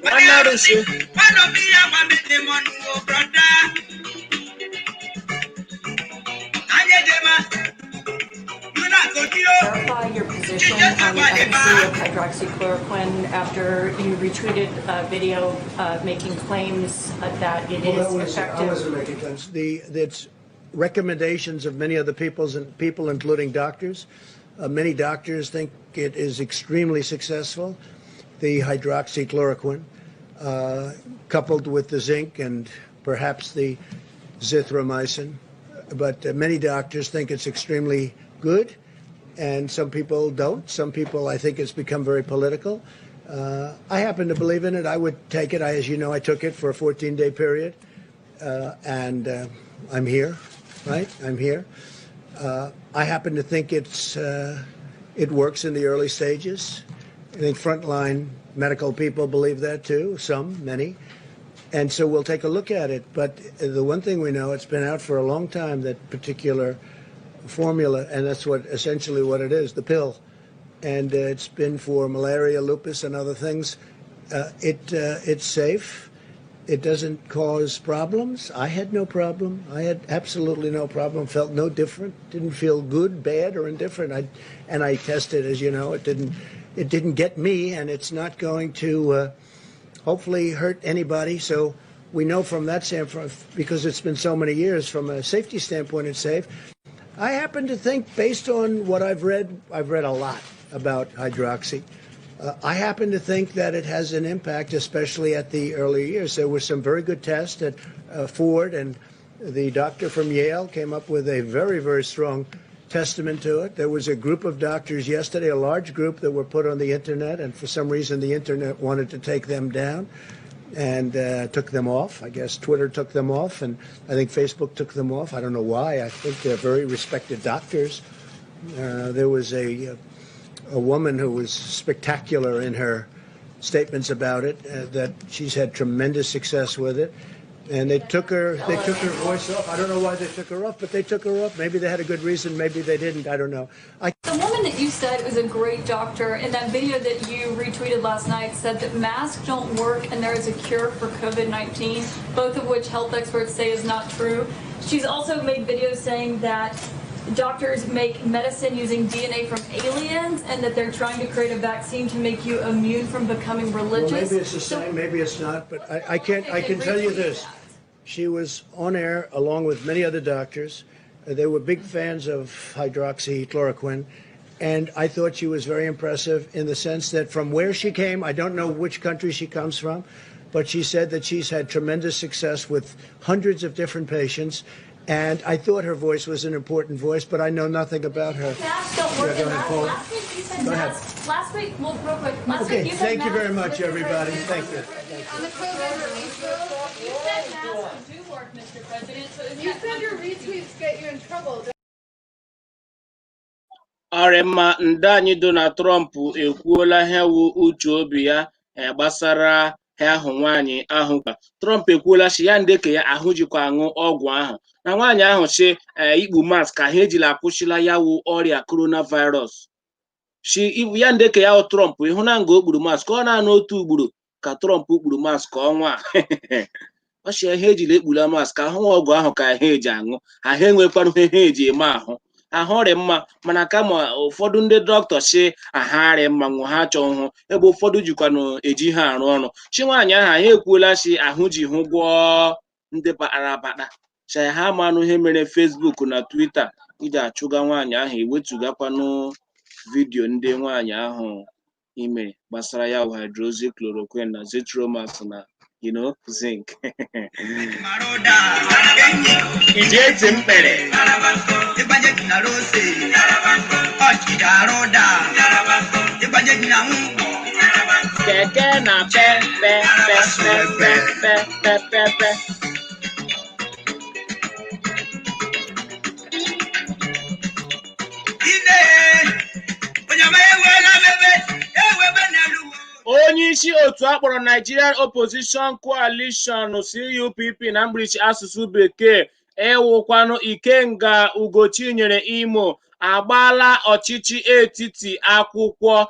Nwanne arụsị. Nwanne obi ya gwa mete mọnụ o brọda. Anyị ejema. Yuna Kogi o. Clarify your position on the efficacy of hydroxychloroquine after you retweeted a video making claims that it Well, is that was, I effective. wasn't making claims. It's recommendations of many other peoples and people, including doctors. Many doctors think it is extremely successful, the hydroxychloroquine, coupled with the zinc and perhaps the zithromycin. But many doctors think it's extremely good, and some people don't. Some people, I think it's become very political. I happen to believe in it. I would take it. As you know, I took it for a 14-day period, and I'm here, right? I'm here. I happen to think it works in the early stages. I think frontline medical people believe that too, some, many. And so we'll take a look at it. But the one thing we know, it's been out for a long time, that particular formula, and that's what essentially what it is, the pill. And it's been for malaria, lupus, and other things. It's safe. It doesn't cause problems. I had no problem. I had absolutely no problem. Felt no different. Didn't feel good, bad, or indifferent. And I tested, as you know. It didn't get me, and it's not going to hopefully hurt anybody. So we know from that standpoint, because it's been so many years, from a safety standpoint, it's safe. I happen to think, based on what I've read a lot about hydroxy. I happen to think that it has an impact, especially at the early years. There were some very good tests at Ford, and the doctor from Yale came up with a very, very strong testament to it. There was a group of doctors yesterday, a large group that were put on the internet, and for some reason the internet wanted to take them down and took them off. I guess Twitter took them off, and I think Facebook took them off. I don't know why. I think they're very respected doctors. There was a woman who was spectacular in her statements about it, that she's had tremendous success with it. And they took her voice off. I don't know why they took her off, but they took her off. Maybe they had a good reason. Maybe they didn't. I don't know. The woman that you said was a great doctor in that video that you retweeted last night said that masks don't work and there is a cure for COVID-19, both of which health experts say is not true. She's also made videos saying that doctors make medicine using DNA from aliens and that they're trying to create a vaccine to make you immune from becoming religious. Well, maybe it's the same, maybe it's not, but I can tell you this. She was on air along with many other doctors. They were big fans of hydroxychloroquine, and I thought she was very impressive in the sense that from where she came, I don't know which country she comes from, but she said that she's had tremendous success with hundreds of different patients. And I thought her voice was an important voice, but I know nothing about her. Masks don't work. Yeah, go ahead, Paul. Last week you said Go ahead. masks. Last week, well, real quick. Last Okay, week you said thank you very masks, much, Mr. everybody. President. Thank you. On the COVID relief bill, you said masks do work, Mr. President. So is You that said your retweets get you in trouble. Ọrị mma, ndị anyị Donald Trump ekwuola ihe wụ uche obi ya gbasara ha ahụ nwaanyị ahụ kwa. Trump ekwuola sị ya ndeke ya ahụ jikwa aṅụ ọgwụ ahụ na nwaanyị ahụ sị ikpu mask ka ha ejila akwụsịla ya wụ ọrịa coronavirus. Si ya ndeke ya wụ Trump ịhụ na nga o kpuru mask, ọ na-anụ otu ugboro ka Trump kpuru mask ọnwa a. Ọ sị ihe ejila ekpula mask ahụ ọgwụ ahụ ka ha eji aṅụ ahụ, enwekwanụ ihe ha eji eme ahụ ahụ rị mma. Mana kama ụfọdụ ndị dọkịta si ahụ rị mma nwụ ha achọ hụ ebe ụfọdụ jikwanụ eji ha arụ ọrụ. Chi nwaanyị ahụ anyị ekwuola si ahụ ji hụ gwọọ ndị bakpara abakpa si ha amanụ ihe mere Facebook na Twitter iji achụga nwaanyị ahụ, ewetugakwanụ vidiyo ndị nwaanyị ahụ ime gbasara ya hydroxychloroquine na Zithromax na zinc. Iji eti mkpere. Ịgbanye ji na rose, ọchịcha arụ da, ịgbanye ji na ngwọ. Keke na pe pe pe pe pe pe pe pe pe. Ine onye ọma ewela bebe ewebe n'elu. Onye isi otu akpọrọ Nigerian Opposition Coalition, CUPP na mkpirisi asụsụ bekee, ewukwanụ Ikenga Ugochinyere Imo, agbaala ọchịchị etiti akwụkwọ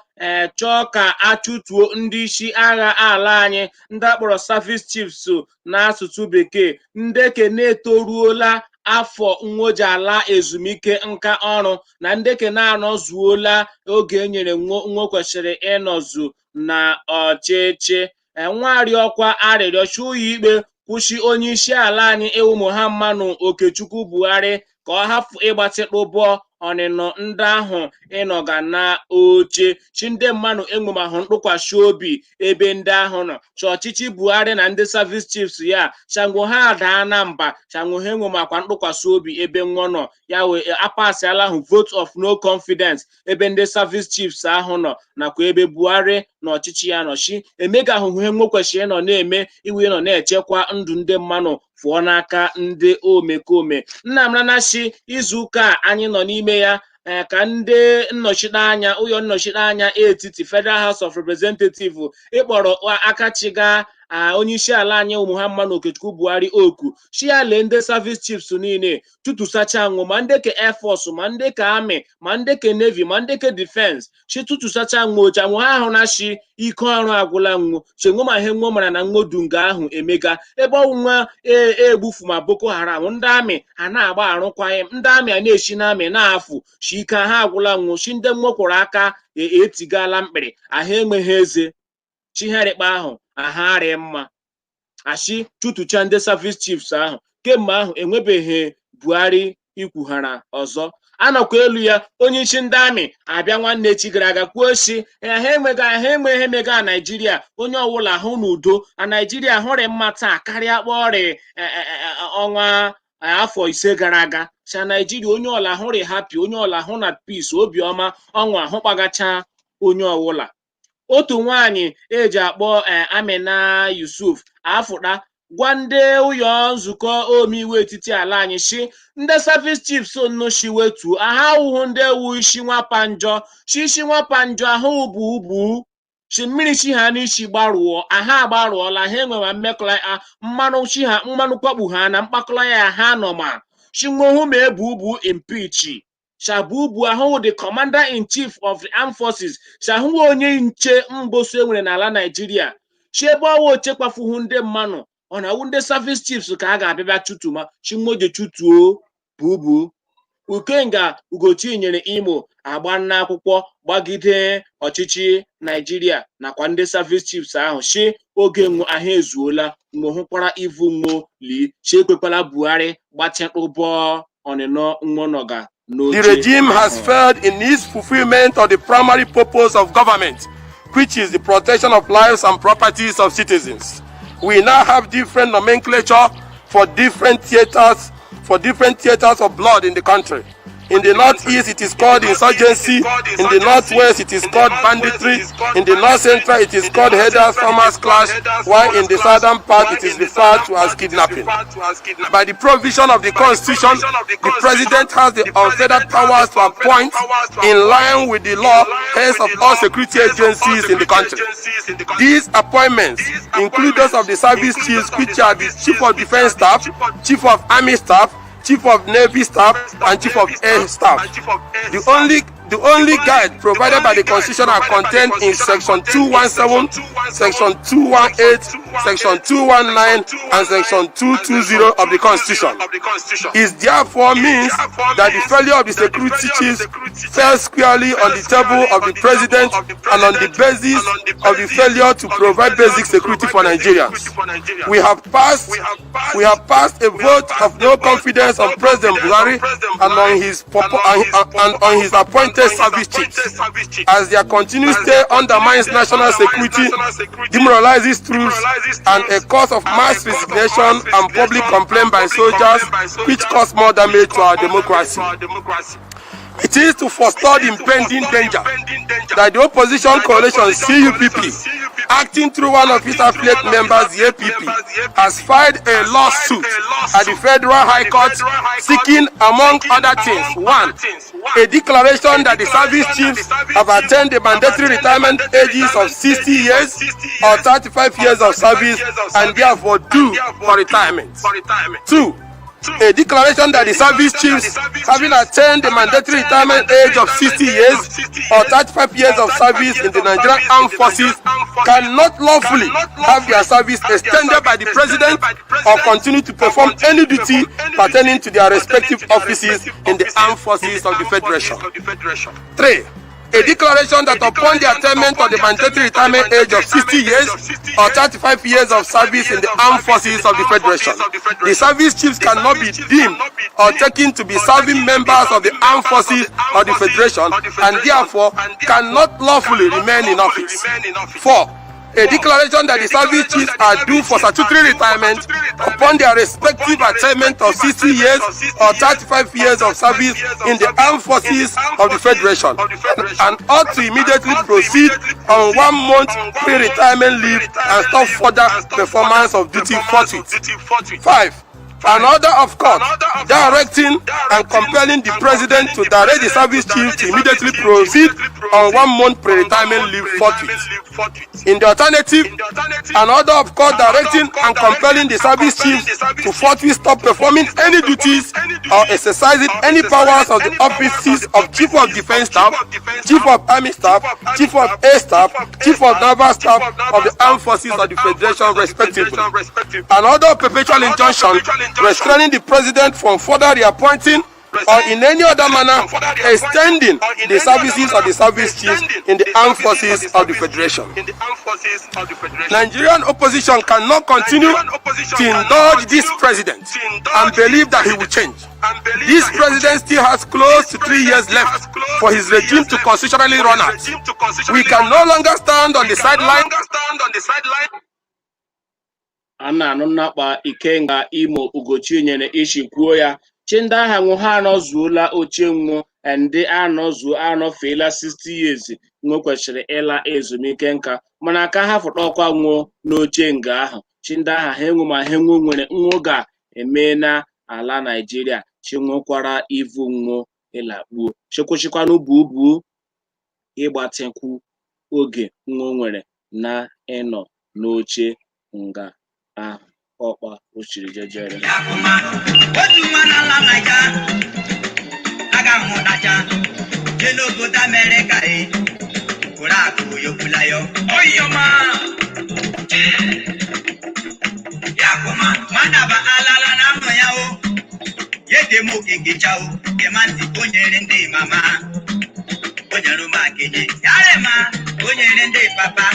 chọọ ka achụtuo ndị isi agha ala anyị ndị akpọrọ service chiefs n'asụsụ bekee, ndeke na-etoruola afọ nwoji ala ezumike nka ọrụ na ndeke na-anọzuola oge e nyere nwo kwesịrị ịnọzu na ọchịchị. Nwarịọkwa arịrịọ chi ụlọ ikpe kwụsị onye isi ala anyị ewu Muhammadu Okechukwu Buhari ka ọ hapụ ịgbatịkpụbọ ọnịnọ ndị ahụ ịnọga na oche chi ndị mmadụ enwemahụ ntụkwasị obi ebe ndị ahụ nọ. Chi ọchịchị Buhari na ndị service chiefs ya changwo ha daa na mba, changwo ha enwemakwa ntụkwasị obi ebe nwa nọ ya wee apasịala ahụ vote of no confidence ebe ndị service chiefs ahụ nọ nakwa ebe Buhari na ọchịchị ya nọ. Chi emega ahụhụ ihe nwo kwesịrị ịnọ na-eme iwe nọ na-echekwa ndụ ndị mmadụ pụọ n'aka ndị omekome. Nnamranachi izuụka a anyị nọ n'ime ya ka ndị nnọchiteanya ụyọ nnọchiteanya etiti Federal House of Representatives ịkpọrọ aka chiga onye isi ala anyị Muhammadu Okechukwu Buhari oku chi ya lee ndị service chiefs niile tụtụsacha anwụ, ma ndị ke Air Force, ma ndị ke Army, ma ndị ke Navy, ma ndị ke Defense, chi tụtụsacha anwụ oche anwụ ha ahụ na chi ike ọrụ agwụla nwụ chenwo ma ihe nwo mara na nwodunga ahụ emega ebe ọnwụ nwa egbufu ma Boko Haram ndị amị a na-agba arụkwaghịm, ndị amị a na-esi n'amị na-afụ chi ike ha agwụla nwụ chi ndị nwokwụrụ aka etigala mkpịrị ahụ enweghị eze chiherikpa ahụ ahụ arị mma achị chụtụcha ndị service chiefs ahụ. Kemgbe ahụ enwebeghị Buhari ikwughara ọzọ. Anọkwa elu ya onye isi ndị amị abịa nwanne echi gara aga kwuo si ha enweghị ha enweghị emega Naijiria onye ọwụla hụ n'udo na Naijiria hụrị mma taa karịa kpọrị ọnwa afọ 5 gara aga. Sa Naijiria onye ọla hụrị happy, onye ọla hụ na peace, obiọma ọnwa hụ kpagacha onye ọwụla. Otu nwaanyị eji akpọ Amina Yusuf afụta gwa ndị ụyọ nzukọ omeiwu etiti ala anyị shi ndị service chiefs nnushi wetuo aha awụhụ ndị ewu isi nwapanjọ shi isi nwapanjọ ahụ bụ ubu shi mmiri chi ha n'isi gbarụọ aha agbarụọla ha enwewa mmekọrọ mmanụ chi ha mmanụ kwakpu ha na mkpakọrọ ya ha nọ ma shi nwohu ma ebu ubu impeach Shabubu ahụ the commander in chief of the armed forces shahụ onye nche mboso enwere n'ala Naijiria chi ebe ọwa oche kwafuhu ndị mmanụ ọ na-awụ ndị service chiefs ka a ga-abịabịa chutuma chimoje chutuo bubu. Ukenga Ugochinyere Imo agba n'akwụkwọ gbagide ọchịchị Naijiria nakwa ndị service chiefs ahụ shi oge nwo ahụ ezuola mgbe hụkwara ivu nwo li chi ekwekwala Buhari gbatịkpụbọ ọnịnọ nwonoga The regime has failed in its fulfillment of the primary purpose of government, which is the protection of lives and properties of citizens. We now have different nomenclature for different theaters of blood in the country. In the northeast, it is called insurgency. In the northwest, it is called banditry. In the north central, it is called herders farmers clash, while in the southern part, it is referred to as kidnapping. By the provision of the Constitution, the president has the unfettered powers to appoint, in line with the law, heads of all security agencies in the country. These appointments include those of the service chiefs, which are the Chief of Defense Staff, Chief of Army Staff, Chief of Navy Staff, and Chief of Air Staff. The only guide provided by the Constitution are contained in Section 217, Section 218, Section 219, and Section 220 of the Constitution. It therefore means that the failure of the security chiefs fell squarely on the table of the president and on the basis of the failure to provide basic security for Nigerians. We have passed a vote of no confidence on President Buhari and on his appointed service chiefs, as their continued stay undermines national security, demoralizes troops, and a cause of mass resignation and public complaint by soldiers, which cause more damage to our democracy. It is to forestall the impending danger that the opposition coalition CUPP, acting through one of its affiliate members, the APP, has filed a lawsuit at the Federal High Court seeking, among other things, one, a declaration that the service chiefs have attained the mandatory retirement ages of 60 years or 35 years of service and therefore due for retirement. Two, a declaration that the service chiefs, having attained the mandatory retirement age of 60 years or 35 years of service in the Nigerian Armed Forces, cannot lawfully have their service extended by the president or continue to perform any duty pertaining to their respective offices in the armed forces of the Federation. Three, a declaration that upon the attainment of the mandatory retirement age of 60 years or 35 years of service in the armed forces of the Federation, the service chiefs cannot be deemed or taken to be serving members of the armed forces of the Federation and therefore cannot lawfully remain in office. Four, a declaration that the service chiefs are due for statutory retirement upon their respective attainment of 60 years or 35 years of service in the armed forces of the Federation and ought to immediately proceed on 1 month pre-retirement leave and stop further performance of duty forthwith. Five, an order of court directing and compelling the president to direct the service chief to immediately proceed on 1 month pre-retirement leave forthwith. In the alternative, an order of court directing and compelling the service chiefs to forthwith stop performing any duties or exercising any powers of the offices of Chief of Defense Staff, Chief of Army Staff, Chief of Air Staff, Chief of Naval Staff of the Armed Forces of the Federation, respectively. An order of perpetual injunction restraining the president from further reappointing or in any other manner extending the services of the service chiefs in the armed forces of the Federation. Nigerian opposition cannot continue to indulge this president and believe that he will change. This president still has close to 3 years left for his regime to constitutionally run out. We can no longer stand on the sideline. A na-anụ nnakpa Ikenga Imo Ugochinyere isi kwuo ya chi ndị agha nwụ ha anọzuola oche nwụ ndị anọzuo anọfeela 60 years nwo kwesịrị ịla ezumike nka, mana ka ha fụtakwa nwụọ n'oche nga ahụ chi ndị agha ha enwe ma ha enwe nwere nwo ga-eme na ala Naijiria chi nwụkwara ivu nwụ ịlakpuo chikwụchikwanụ bubu ịgbatịkwu oge nwo nwere na ịnọ n'oche nga ahụ ọkpa o chiri jejere. Otu nwa n'ala Naija aga mụtacha jee n'obodo Amerịka e kwụrụ akụ yokwulayo oyoma yakụma nwadaba alala na ndụ ya o yede m okeke o gema ntị o nyere ndị mama, o nyere ụmụ akenye yarema, o nyere ndị papa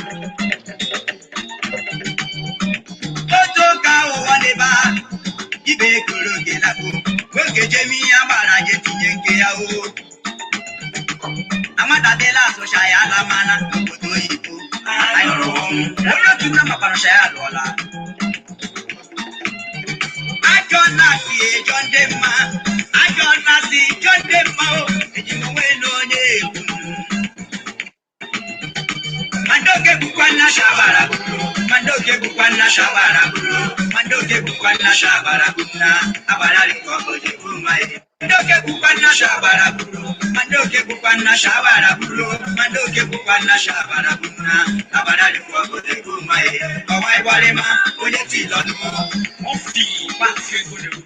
otu ụka ụwa n'ebe a ibe ekoro oge lakpo oge jem ihe agbara je tinye nke ya o amadadela asụcha ya ala mana n'obodo oyibo anyị nụrụ ọnwụ onye otu nna makwara ya alụọla. Ajọ nna si ejọ ndị mma, ajọ nna si jọ ndị mma o, eji m onwe na onye egwu. Mandoke bukwa nna shabara buru, mandoke bukwa nna shabara buru, mandoke bukwa nna shabara buru na abara rikwa oje kuma e. Mandoke bukwa nna shabara buru, mandoke bukwa nna shabara buru, mandoke bukwa nna shabara buru na abara rikwa oje kuma e. Ọwa ịgbalịma onye ti lọdụ, ọ fi pàṣẹ gbọdọ̀.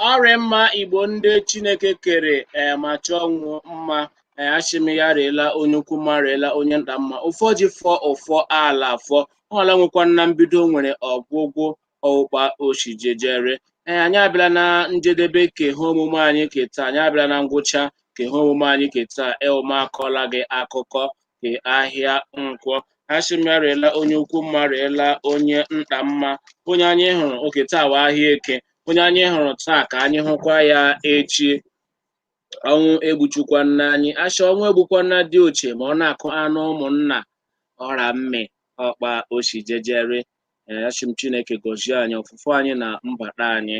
Ọrịa mma Igbo ndị Chineke kere ee ma chọọ nwụ mma ee achịm ya rịela onye ukwu mma rịela onye nta mma ụfọ ji fọ ụfọ ala fọ ọla nwekwa na mbido nwere ọgwụgwụ ọwụkpa oshijejere ee anyị abịala na njedebe ke ihe omume anyị ke taa. Anyị abịala na ngwụcha ke ihe omume anyị ke taa. Eụma akọla gị akụkọ ke ahịa nkwọ. Achịm ya rịela onye ukwu mma rịela onye nta mma. Onye anyị hụrụ oke taa wa ahịa eke. Onye anyị hụrụ taa ka anyị hụkwa ya echi. Ọnwụ egbuchukwana anyị. Asha ọnwụ egbukwana dị oche ma ọ na-akụ anụ ụmụnna ọra mme ọkpa oshijejere. Ee achị m Chineke gọzie anyị ọfụfụ anyị na mbata anyị.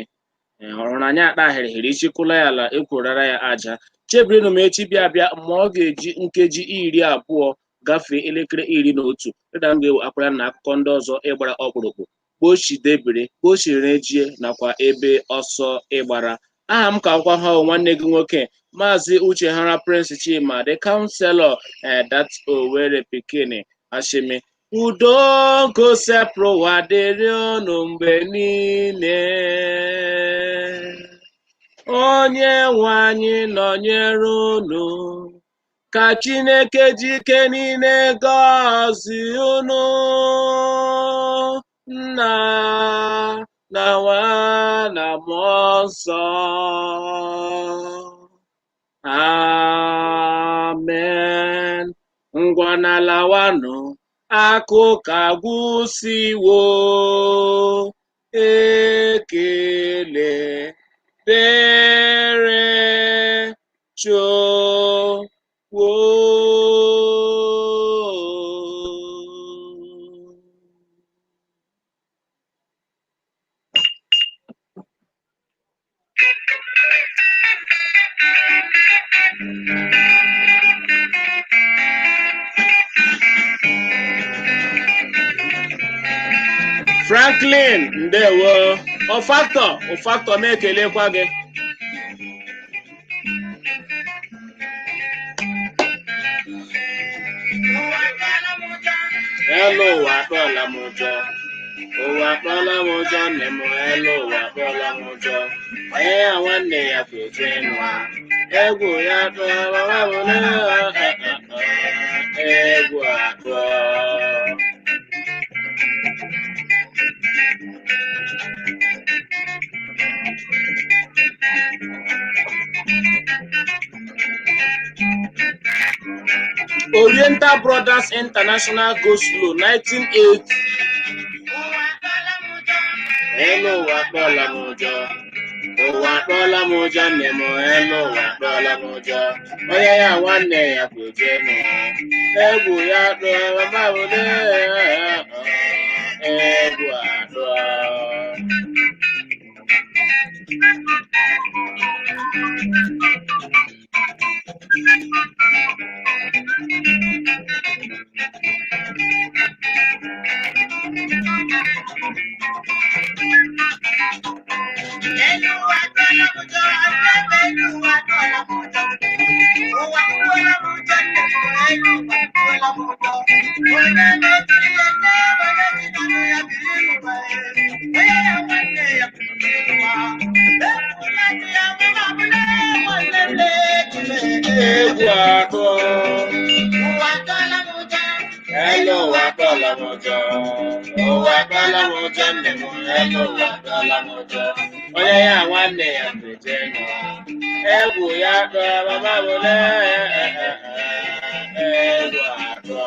Ee ọrụ na anyị akpa hịrịhịrị ichikwula ya ala ekwurara ya aja. Chebirinu m echi bịa bịa ma ọ ga-eji nkeji 20 gafee elekere 11 dịda m ga-ewe akwara na akụkọ ndị ọzọ ịgbara ọkpụrụkpụ kpochidebere kpochirejie nakwa ebe ọsọ ịgbara. Aha m ka akwa ha nwanne gị nwoke Maazị Uche Hara Prince Chima the counselor dat Owerri pikin Ashimi. Udo nke sepụrụ ụwa dịrị unu mgbe niile. Onye nwe anyị nọnyere unu. Ka Chineke ji ike niile gọzie unu. Nna na Nwa na Mmụọ Nsọ. Amen. Ngwa na lawanụ, akụkọ agwụsiwo. Ekele dịrị Chukwu. Franklin ndewo. Ọfaktọ ụfaktọ m ekelekwa gị. Elu ụwa akpọọla m ụjọ. Ụwa akpọọla m ụjọ nne m. Elu ụwa akpọọla m ụjọ. Onye ya nwanne ya kweje nwa. Egwu ya tụọ mama m na egwu atụọ. Oriental Brothers International Go Slow 1980. Elu ụwa akpọọla m ụjọ. Ụwa akpọọla m ụjọ nne m. Elu ụwa akpọọla m ụjọ. Onye ya nwanne ya kweje nụ. Egwu ya tụọ mama m na egwu atụọ. Egwu atụọ. Elu ụwa akpọọla m ụjọ. Ụwa akpọọla m ụjọ nne m. Elu ụwa akpọọla m ụjọ. Onye ya nwanne ya kweje nụ. Egwu ya tụọ mama m na egwu atụọ.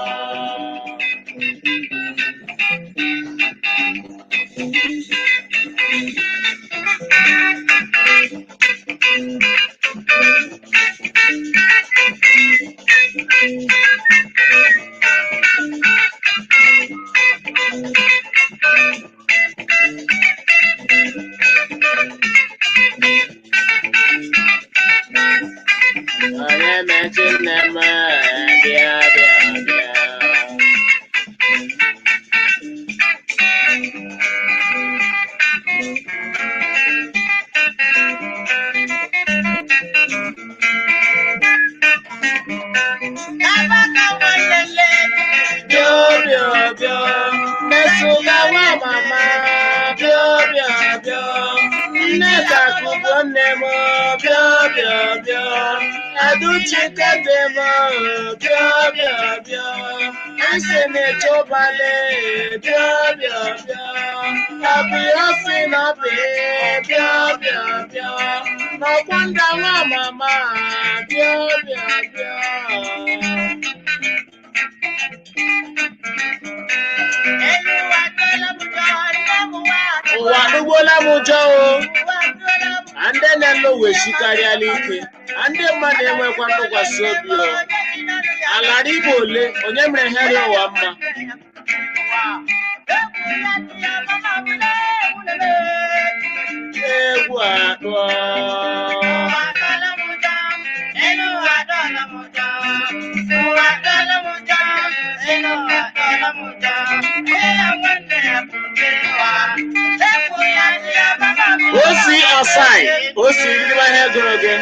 nwanne m, bịa bịa bịa. Bịa bịa bịa, metụga nwa mama, bịa bịa bịa. Nne ka kụgo nne m, bịa bịa bịa. Aduchike dị m, bịa bịa bịa. Nsị na-echobale, bịa bịa bịa. Abịa na bịa bịa bịa bịa. N'ọkwa ndị nwa mama, bịa bịa bịa. Ụwa anụgbuola m ụjọ o. Ndị na-elo wesikarịala ike, ndị mmadụ enwekwa ntụkwasị obi o. Alara Igbo ole onye mere ihe rịa ụwa mma. Egwu atụọ. Osi ọsai, osi ndị ihe gụrụ gị.